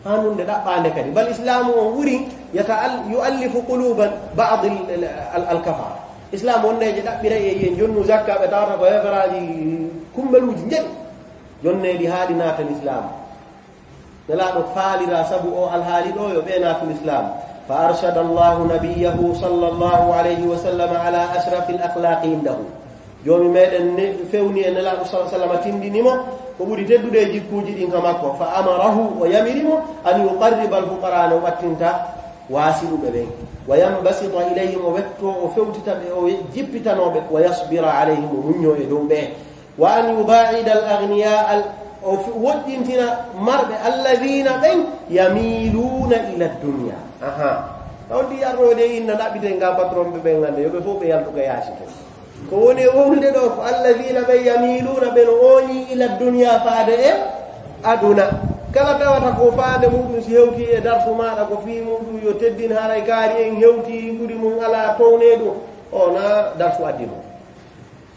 faamnude ɗaɓɓaande kadi. Bal islaamu on ɓuri yata al-, yu'allifu quluba ba'd al-, al-, al-kafara. Islam wonde je ɗaɓɓira e yen jonnu zakka ɓe tawata ko heferaaji kumbaluuji njeɗi. Jonneeɗi haaɗi naata l'islam. Nelaaɗo faalira sabu o alhaali ɗo yo ɓe naatu l'islam. Fa arshada Allahu nabiyyahu sallallahu alayhi wa sallam ala ashrafil akhlaqi indahu. Joomi meɗen ne fewni e Nelaaɗo sallallahu alayhi wa sallam, tindini mo ko ɓuri teddude e jikkuuji ɗin ka makko. Fa amarahu, o yamiri mo, an yuqarriba al-fuqara, no ɓattinta waasiɗuɓe ɓen. Wa yanbasita ilayhim, o wetto, o fewtita ɓe, o jippitanoo ɓe. Wa yasbira alayhim, o muññoo e dow ɓe. Wa an yubaida al agniya, al-, o fi-, woɗɗintina marɓe, alladina ɓen yamiluuna ila dunya. Aha. Taw ndi arno de inna ɗaɓɓite nga patron ɓe ɓen ngande, yo ɓe fof ɓe yaltu ka yaasi to. Ko woni e wowlude ɗo ko alladina ɓen yamiluuna ɓe no ooñi ila dunya faade e aduna. Kala tawata ko faande muɗum si hewti e darsu maɗa ko fii muɗum yo teddin haray kaari en hewti ɓuri mum ala towne ɗum. O na darsu addi ɗum.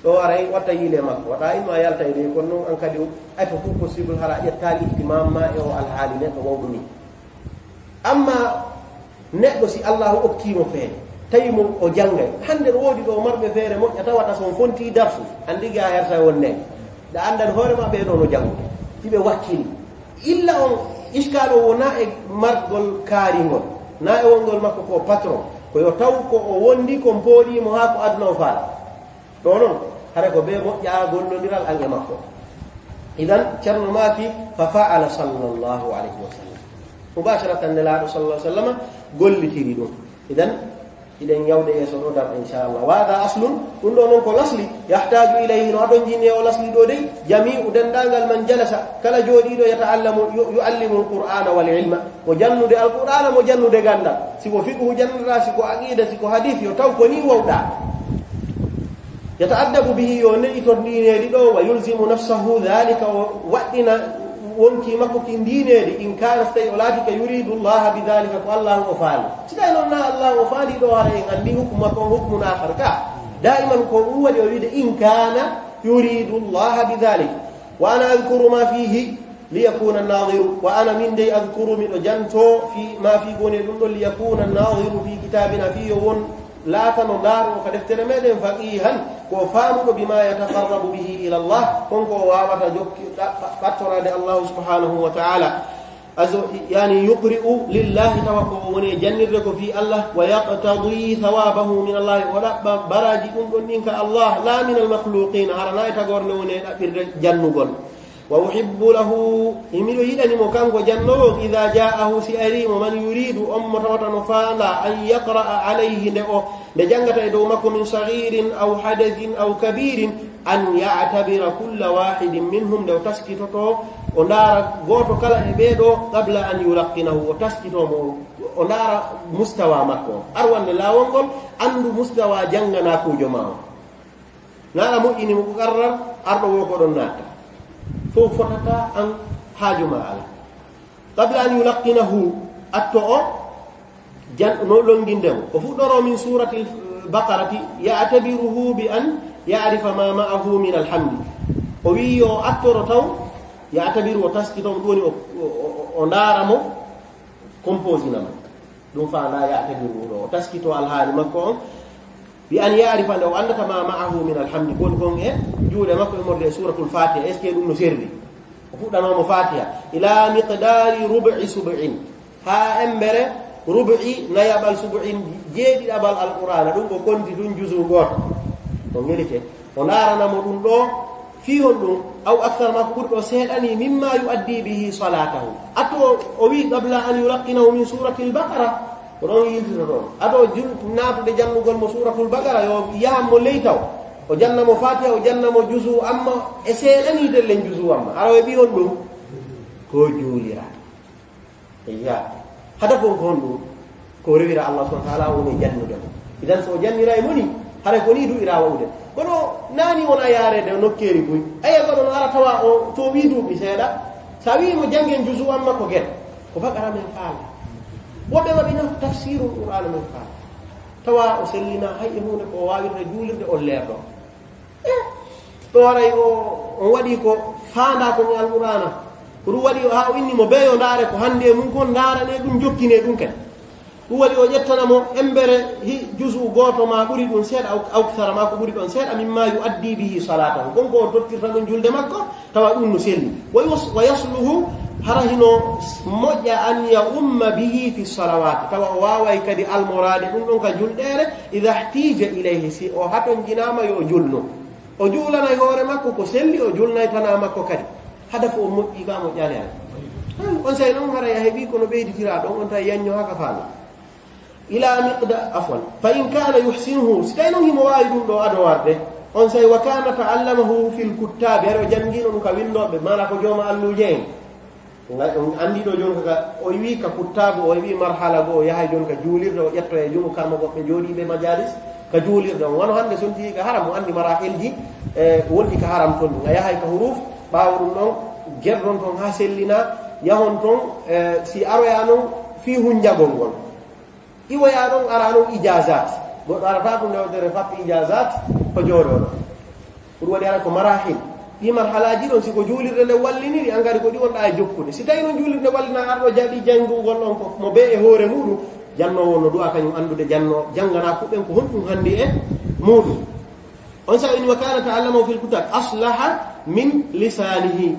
Ɗo aray watta yiile makko, wata ilma yalta e ɗe, kono noon an kadi, ay ko tout possible hara ƴettaali ihtimam ma e o alhaali neɗɗo wawɗo ni. Amma neɗɗo si Allahu okki mo feere, tawi mo o janngay. Hannde no woodi ɗo marɓe feere moƴƴa tawata so on fonti darsu, anndi ga hersa won nen. Ɗa anndan hoore ma ɓe ɗo no janngude, si ɓe wakkili. Illa on iskaal o wona e margol kaari ngol, na e wongol makko ko patron, ko yo taw ko o wondi kon pooɗi mo haa ko aduna o faala. Ɗo noon, hara ko bee moƴƴa gollondiral an e makko. Idan, Ceerno maaki, fa fa'ala sallallahu alayhi wa sallam. Mubasharatan Nelaaɗo sallallahu alayhi wa sallam gollitiri ɗum. Idan, iɗen yawde yeeso ɗo dar, inchallah. Wa hada aslun, ɗum ɗo noon ko lasli, yahtaju ilayhi, no aɗon jinni o lasli ɗo dey, jami'u denndaangal man jalasa, kala jooɗiiɗo yata'allamu, yu-, yu'allimu al-Qur'ana wal ilma. Mo jannude Alqur'aana, mo jannude ganndal. Si ko fiqhu jannata, si ko aqida, si ko hadith, yo taw ko ni wowɗa. Yata'addabu bihi, yo ne'itor ndiineedi ɗo, wa yulzimu nafsahu dhalika, o waɗɗina wonki makko ki ndiineedi, in kana, so tawi o laati ka yuridu Allaha bi dhalika, ko Allahu o faali. Si tawi noon na Allahu o faali ɗo, hara en anndi hukmu makko on hukmun akhar ka. Daiman ko ɗum waɗi o wiide, in kana yuridu Allaha bi dhalika. Wa ana adhkuru ma fihi liyakuna an-nadhiru, wa ana min dey adhkuru miɗo janto fi ma fi goni e ɗum ɗon, liyakuna an-nadhiru fi kitabina, fi yo won laatano ndaaro ka deftere meɗen faqihan, ko faamuɗo bima yataqarrabu bihi ila Allah, kon ko o wawata jokki ɗa-, ɓattorade Allahu subhanahu wa ta'ala. Azo, yani yuqri'u lillahi, tawa ko o woni e jannirde ko fi Allah, wa yaqtadi thawabahu min Allah, o ɗaɓɓa baraji ɗum ɗon ɗin ka Allah, la min al-makhluqin, harana e tagorde woni e ɗaɓɓirde jannugol. Wa uhibbu lahu, e miɗo yiɗani mo kanko jannowo, idha ja'ahu, si ari mo, man yuridu, on mo tawata no faanda, an yaqra'a alayhi, nde o, nde janngata e dow makko, min saghirin aw hadathin aw kabirin, an ya'tabira kulla wahidin minhum, nde o taskitoto, o ndaara gooto kala e ɓee ɗo, qabla an yulaqqinahu, o taskito mo, o ndaara mustawa makko. Ar wonde laawol ngol, anndu mustawa jannganaakuujo ma o. Na a moƴƴini mo ko qarrar, arɗo wo ko ɗon naata. Fof fotata an haaju ma ala. Qabla an yulaqqinahu, atto o, jan-, no longinde mo. O fuɗɗoro min suratil Baqarati, ya'tabiruhu bi an ya'rifa ma ma'ahu min alhamdi. O wi yo attoro taw, ya'tabiru, o taskito mo, ɗum woni o, o, o, o ndaara mo, composina mo. Ɗum fa la ya'tabiru ɗo, o taskito alhaali makko on. Bi an ya'rifa, nde o anndata ma ma'ahu min alhamdi, kon kon e juuɗe makko immorde e suratul Fatiha, est-ce que ɗum no servi? O fuɗɗanomo Fatiha. Ila miqdari rub'i sub'in. Haa embere rub'i nayaɓal sub'in jeeɗiɗaɓal Alqur'aana, ɗum ko konti tun juzu gooto. Ko ngelike. O ndaarana mo ɗum ɗo, fii honɗum, aw akthar ma ko ɓuri ɗo seeɗani, mimma yu'addi bihi salatahu. Ato o wi qabla an yulaqqinahu min suratil baqara, ko ɗon yiltito ɗon. Ato jul-, naatude jannugol mo suratul baqara, yo yahan mo ley taw. O janna mo fatiha, o janna mo juzu amma, e seeɗani dellen juzu amma. Hara o heɓi honɗum? Ko juulira. Eyya. Hada fof ko honɗum? Ko rewira Allah subhanahu wa ta'ala, woni e jannude mo. Idan so o jannira e moni, haray ko ni du'ira wa'ude. Kono nani wona yaarede nokkeeri buy. Eya, kono no ara tawa o to wi duuɓi seeɗa. Sa wi mo janngen juzu amma ko gel. Ko baqara men faala. Woɓɓe maɓɓe no tafsiru Qur'ana men faala. Tawa o sellina hay e huunde ko o waawirta juulirde on leerɗo. Eh, ɗo waray o, on waɗi ko faanda ko mi Alqur'ana. Ko ɗum waɗi o, haa o inni mo beyo ndaare ko hannde e mum kon, ndaarane ɗum, jokkine ɗum kadi. Ɗum waɗi o ƴettana mo embere hi juzu gooto ma ɓuri ɗum seeɗa, aw, aw aksara ma ko ɓuri ɗon seeɗa, mimma yu'addi bihi salatahu. Kon ko o tottirta ɗum julde makko, tawa ɗum no selli. Wa yus-, wa yasluhu, hara hino moƴƴa an ya umma bihi fi salawati. Tawa o waaway kadi almoraade ɗum ɗon ka julɗeere, idha ihtija ilayhi, si o hatonjinaama yo o julno. O juulanay hoore makko ko selli, o julnay tanaa makko kadi. Hada fof o moƴƴi ka moƴƴaali hara. Hay, on say noon haray a heɓi kono ɓeyditira ɗon, on tawi yañño haka faami. Ila miqda-, afwan. Fa in kana yuhsinuhu, si tawi noon himo waawi ɗum ɗo ado warde, on say wa kana ta'allamahu fil kuttabi, hari o janngino ɗum ka winndooɓe, maana ko jooma alluuje en. Nga-, on anndi ɗo jooni ka, o wi ka kuttaabu, o wi marhala goo, o yahay jooni ka juulirde, o ƴettoya e junngo karmagooɓe jooɗiiɓe majalis, ka juulirde on. Wano hannde so on tigi ka haram, mo anndi marahilji, e, wonɗi ka haram ton. Nga yahay ka huruf, ɓaawo ɗum ɗon, gerɗon ton haa sellina, yahon ton, e, si aroya non fii hunjagol ngol. Iwoya ɗon ara ɗon ijazat. Goɗɗo arata ɗum nde o dere fappi ijazat, ko jooɗo ɗon. Ɗum waɗi ara ko marahil. Ɗi marhalaaji ɗon, si ko juulirde nde walliniri, an kadi ko ɗi wonɗa e jokkude. Si tawi noon juulirde wallina arɗo jaɓi janngugol ɗon ko mo bee e hoore muɗum, jannoowo no du'a kañum anndude janno, janngana kuɓɓen ko honɗum hanndi e muɗum. On sa in wa kana ta'allamahu fil kutab, aslaha min lisanihi.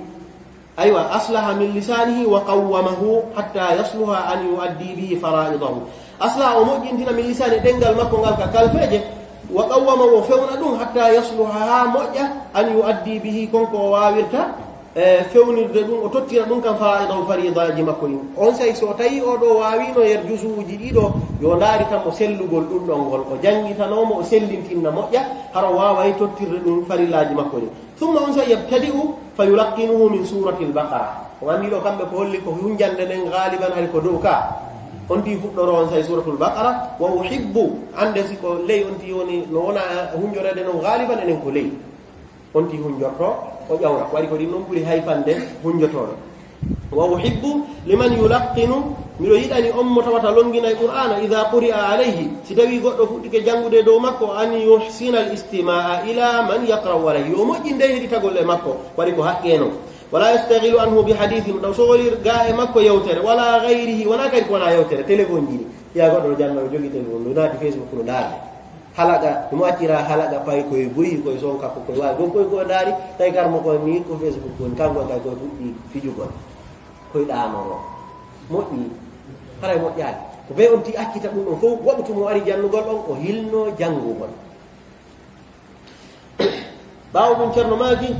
Aywa, aslaha min lisanihi wa qawwamahu hatta yasluha an yu'addi bihi fara'idahu. Aslaha, o moƴƴintina, min lisani, ɗenngal makko ngal ka kalfeeje, wa qawwamahu, o fewna ɗum, hatta yasluha, haa moƴƴa, an yu'addi bihi, kon ko o waawirta, e, fewnirde ɗum, o tottira ɗum kan fara'idahu, fariidaaji makko ɗin. On say so tawi o ɗo waawino yer jusuuji ɗiɗo, yo ndaari tan mo sellugol ɗum ɗon ngol, o janngitanoo mo, o sellintinna moƴƴa, hara o waaway tottirde ɗum farillaaji makko ɗin. Thumma on sa yabtadi'u fa yulaqqinuhu min suratil baqara. Ko anndi ɗo kamɓe ko holli ko hunjande nden galiban hari ko dow ka. On ti fuɗɗoro on say suratul baqara, wa uhibbu, annde si ko ley on ti woni no wona hunjorede non galiban enen ko ley. On ti hunjorto, o ƴawra. Ko waɗi ko ɗin non ɓuri hayfande hunjotooɗo. Wa uhibbu liman yulaqqinu, miɗo yiɗani on mo tawata longinay Qur'aana, idha quri'a alayhi, si tawi goɗɗo fuɗɗike janngude dow makko, an yuhsina al-istima'a ila man yaqra'u alayhi, yo moƴƴinde heɗitagol e makko, waɗi ko haqqee non. Wala yashtaghilu anhu bi hadithin, ɗaw soholir ga e makko yewtere, wala ghayrihi, wona kadi ko wona yewtere, téléphone ji ɗi. Ya goɗɗo no janna, o jogi téléphone, no naati Facebook, no ndaarde. Halaqa, himo accira halaqa pay koye buy, koye sonka, ko koye waawi. Gon koye ko ndaari, tawi karmo koye mi ko Facebook woni, kanko kay koye fuɗɗi fijugol. Koye ɗaanoro. Moƴƴi. Haray moƴƴaali. Ko ɓe on ti accita ɗum ɗon fof, waɓtu mo ari jannugol ɗon, o hilno janngugol. Ɓaawo ɗum Ceerno maaki,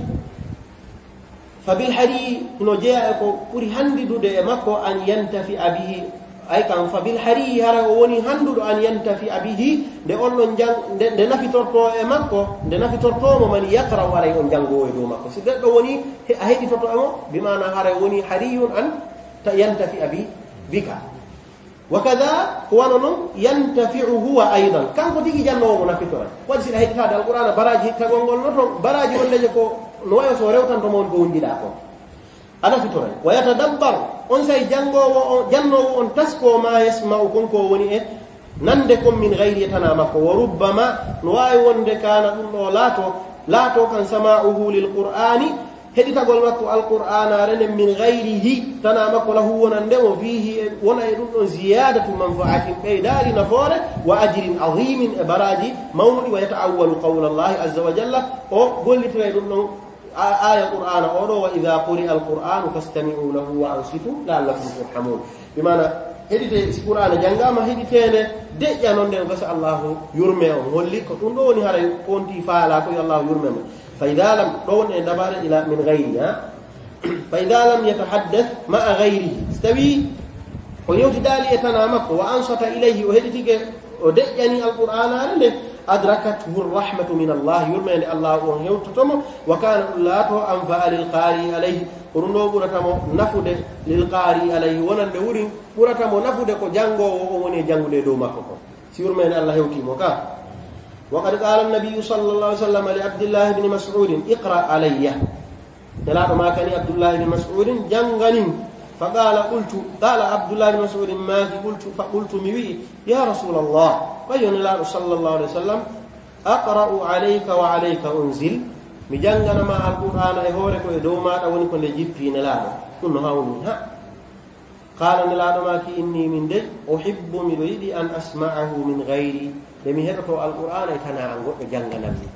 fa bil hari, hino jeyaa e ko ɓuri hanndidude e makko, an yantafi'a bihi, ay kan, fa bil hari, hara o woni hannduɗo, an yantafi'a bihi, nde on ɗon jang-, nde, nde nafitorto e makko, nde nafitorto mo, man yaqra'u alayhi, on janngoowo e dow makko. Si neɗɗo woni, he-, a heɗitoto e mo, bi maana hara woni hariyun an ta-, yantafi'a bi, bika. Wa kada, ko wano non, yantafi'u huwa aydan. Kanko tigi jannoowo mo nafitoray. Waɗi si ɗa heɗitaade Alqur'aana, baraaji heɗitagol ngol no ton, baraaji wondeje ko no wayo so rewtanto mo on ko wondiɗaa kon. A nafitoray. Wa yatadabbar, on say janngoowo on, jannoowo on tasko ma yasma'u kon ko woni e nande kon min gayri e tanaa makko. Wa rubbama, no waawi wonde kaana ɗum ɗo laato, laato kan sama'uhu lil Qur'aani, heɗitagol makko Alqur'aanaare nden min gayrihi, tanaa makko lahu wonande mo, fiihi e, wona e ɗum ɗon ziyaadatu manfa'atin, ɓeydaari nafoore, wa ajrin azimin e baraaji mawnuɗi, wa yata'awwalu qawla Allahi azza wa jalla, o gollitira e ɗum ɗon a-, aaya Qur'aana o ɗo, wa idha quri'a al-Qur'anu fastami'u lahu wa ansitu la'allakum turhamun. Bi maana, heɗite, si Qur'aana janngaama, heɗiteende, Deƴƴa noon nden gasa Allahu yurme on. Holli ko ɗum ɗo woni haray konti faala ko yo Allahu yurme mo. Fa ida lam, ɗo woni e dabare ila min gayri, ha? Fa ida lam yatahaddath ma'a gayrihi, so tawi o yewtidaali e tana makko, wa ansata ilayhi, o heɗitike, o deƴƴani Alqur'aanaare nde, adrakathu rahmatu min Allah, yurmeende Allahu on hewtoto mo, wa kana ɗum laato anfa'a lil qari alayhi, ko ɗum ɗo ɓurata mo nafude, lil qari alayhi, wonande wurin ɓurata mo nafude ko janngoowo o woni e janngude e dow makko ko. Si yurmeende Allah hewtii mo ka. Wa qad qala an-nabiyyu sallallahu alayhi wa sallam li Abdillah ibn Mas'ud, "Iqra alayya." Nelaaɗo maakani Abdullah ibn Mas'ud, "Jannganin." Fa qala, qultu, qala Abdullah ibn Mas'ud maaki, qultu, fa qultu, mi wi'i, "Ya Rasulallah, ɓay yo Nelaaɗo sallallahu alayhi wa sallam, aqra'u alayka wa alayka unzil?" Mi janngana ma Alqur'aana e hoore ko e dow maaɗa woni ko nde jippii Nelaaɗo. Ɗum no hawni, ha? Qaala, Nelaaɗo maaki, "Inni, min dey, uhibbu, miɗo yiɗi, an asma'ahu min gayri, nde mi heɗoto Alqur'aana e tanaa an goɗɗo jannganan mi."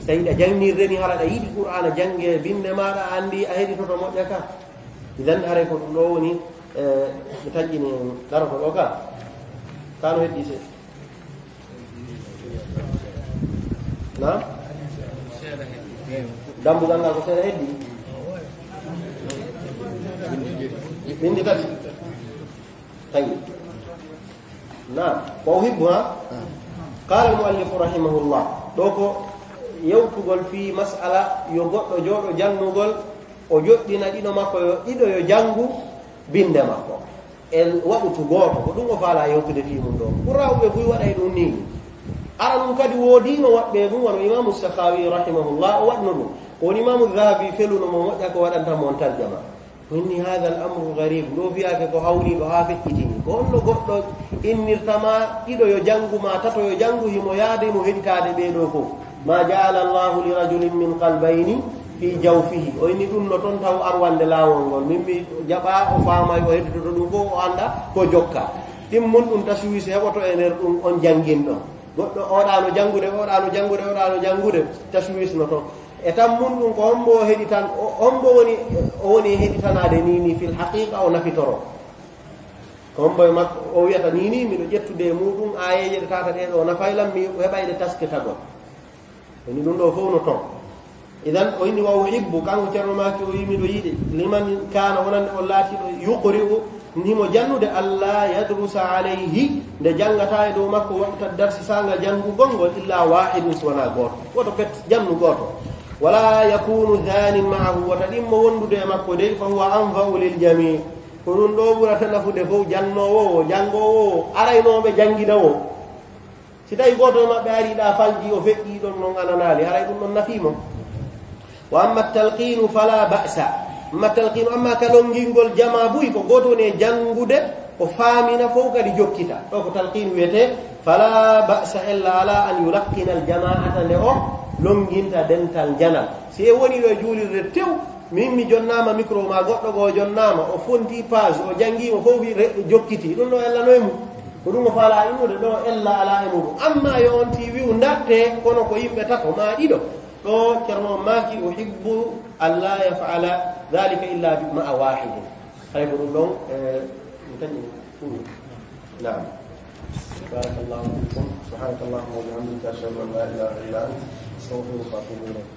So tawi ɗa janngirde ni, hara ɗa yiɗi Qur'aana jannge binnde maaɗa, a anndi a heɗitoto moƴƴa ka. Idan, haray ko ɗum ɗo woni, eh, mi taƴƴini en daroto ɗo ka. Ka no heddi se. Naam? Dambugal ngal ko seeɗa heddi? Bindi tati. Tawi. Naam. Wa uhibbu, ha? Qala al-muallifu rahimahullah. Ɗo ko yewtugol fii mas'ala yo goɗɗo jooɗo janngugol, o joɗɗina ɗiɗo makko yo, ɗiɗo yo janngu binnde makko. En waɗutu gooto, ko ɗum o faalaa yewtude fii mum ɗo. Qurra'uɓe buy waɗay ɗum nii. Ara ɗum kadi woodiino waɗɓe ɗum, wano Imaamu Sakhawi rahimahullah, o waɗno ɗum. Ko woni Imaamu Dhahabi feluno mo moƴƴa ko waɗanta mo on tarjama. O inni, "Haadha al-amru gharib." Ɗo fiyaake ko hawriiɗo haa feƴƴitini. Ko honno goɗɗo innirta ma ɗiɗo yo janngu ma tato yo janngu, himo yaade mo heɗitaade ɓee ɗoo fof? "Ma ja'ala Allahu li rajulin min qalbayni fi jawfihi." O inni ɗum no toon taw arwande laawol ngol. Min mi jaɓa o faama o heɗitoto ɗum fof o annda ko jokka. Ɗimmun ɗum taswis heɓoto e nder ɗum on jannginɗo. Goɗɗo oɗa no janngude, oɗa no janngude, oɗa no janngude, taswis no toon. E tan mun ɗum ko hombo o heɗitan, o-, hombo woni, o woni e heɗitanaade ni, ni fil haqiqa o nafitoro. Ko hombo e makko o wiyata ni, ni miɗo ƴettude e muɗum aayeeje ɗe tata ɗe ɗo nafay lan, mi heɓayde taskitagol. Woni ɗum ɗo fof no toon. Idan, o inni, "Wa uhibbu," kanko Ceerno maaki, o wi, "Miɗo yiɗi, liman kaana, wonande on laatiiɗo, yuqri'u, himo jannude, alla yadrusa alayhi, nde janngata e dow makko, waqta darsi, saanga janngugol ngol, illa waahidun, si wonaa gooto. Woto pet jannu gooto. Wala yakunu dhanin ma'ahu, wota ɗimmo wondude e makko dey, fa huwa anfa'u lil jami'." Ko ɗum ɗo ɓurata nafude fof, jannoowo o, janngoowo o, araynooɓe janngina o. Si tawi gooto e maɓɓe ari ɗa falji, o feƴƴi ɗon non ananaali, haray ɗum ɗon nafii mo. Wa amma talqinu fala ba'sa. Amma talqinu, amma ka longingol jamaa buy, ko gooto woni e janngude, o faamina fof kadi jokkita. Ɗo ko talqinu wiyetee, fala ba'sa ella ala an yulaqqina al jama'ata, nde o longinta dental janal. Si e woni ɗo e juulirde tew, min mi jonnaama micro ma, goɗɗo goo jonnaama, o fonti page, o janngi mo fof wi re-, jokkiti. Ɗum ɗo ella noy mum? Ko ɗum o faala innude ɗo, ella ala e muɗum. Amma yo on ti wi'u ndatte, kono ko yimɓe tato ma ɗiɗo. Ɗo Ceerno maaki, "Uhibbu an la yaf'ala dhalika illa bi-, ma'a wahidin." Hay ko ɗum ɗon, eh, mi taƴi ɗum. Naam. Barakallahu fikum. Subhanakallahumma wa bihamdika, ashhadu an la ilaha illa anta, astaghfiruka wa atubu ilayk.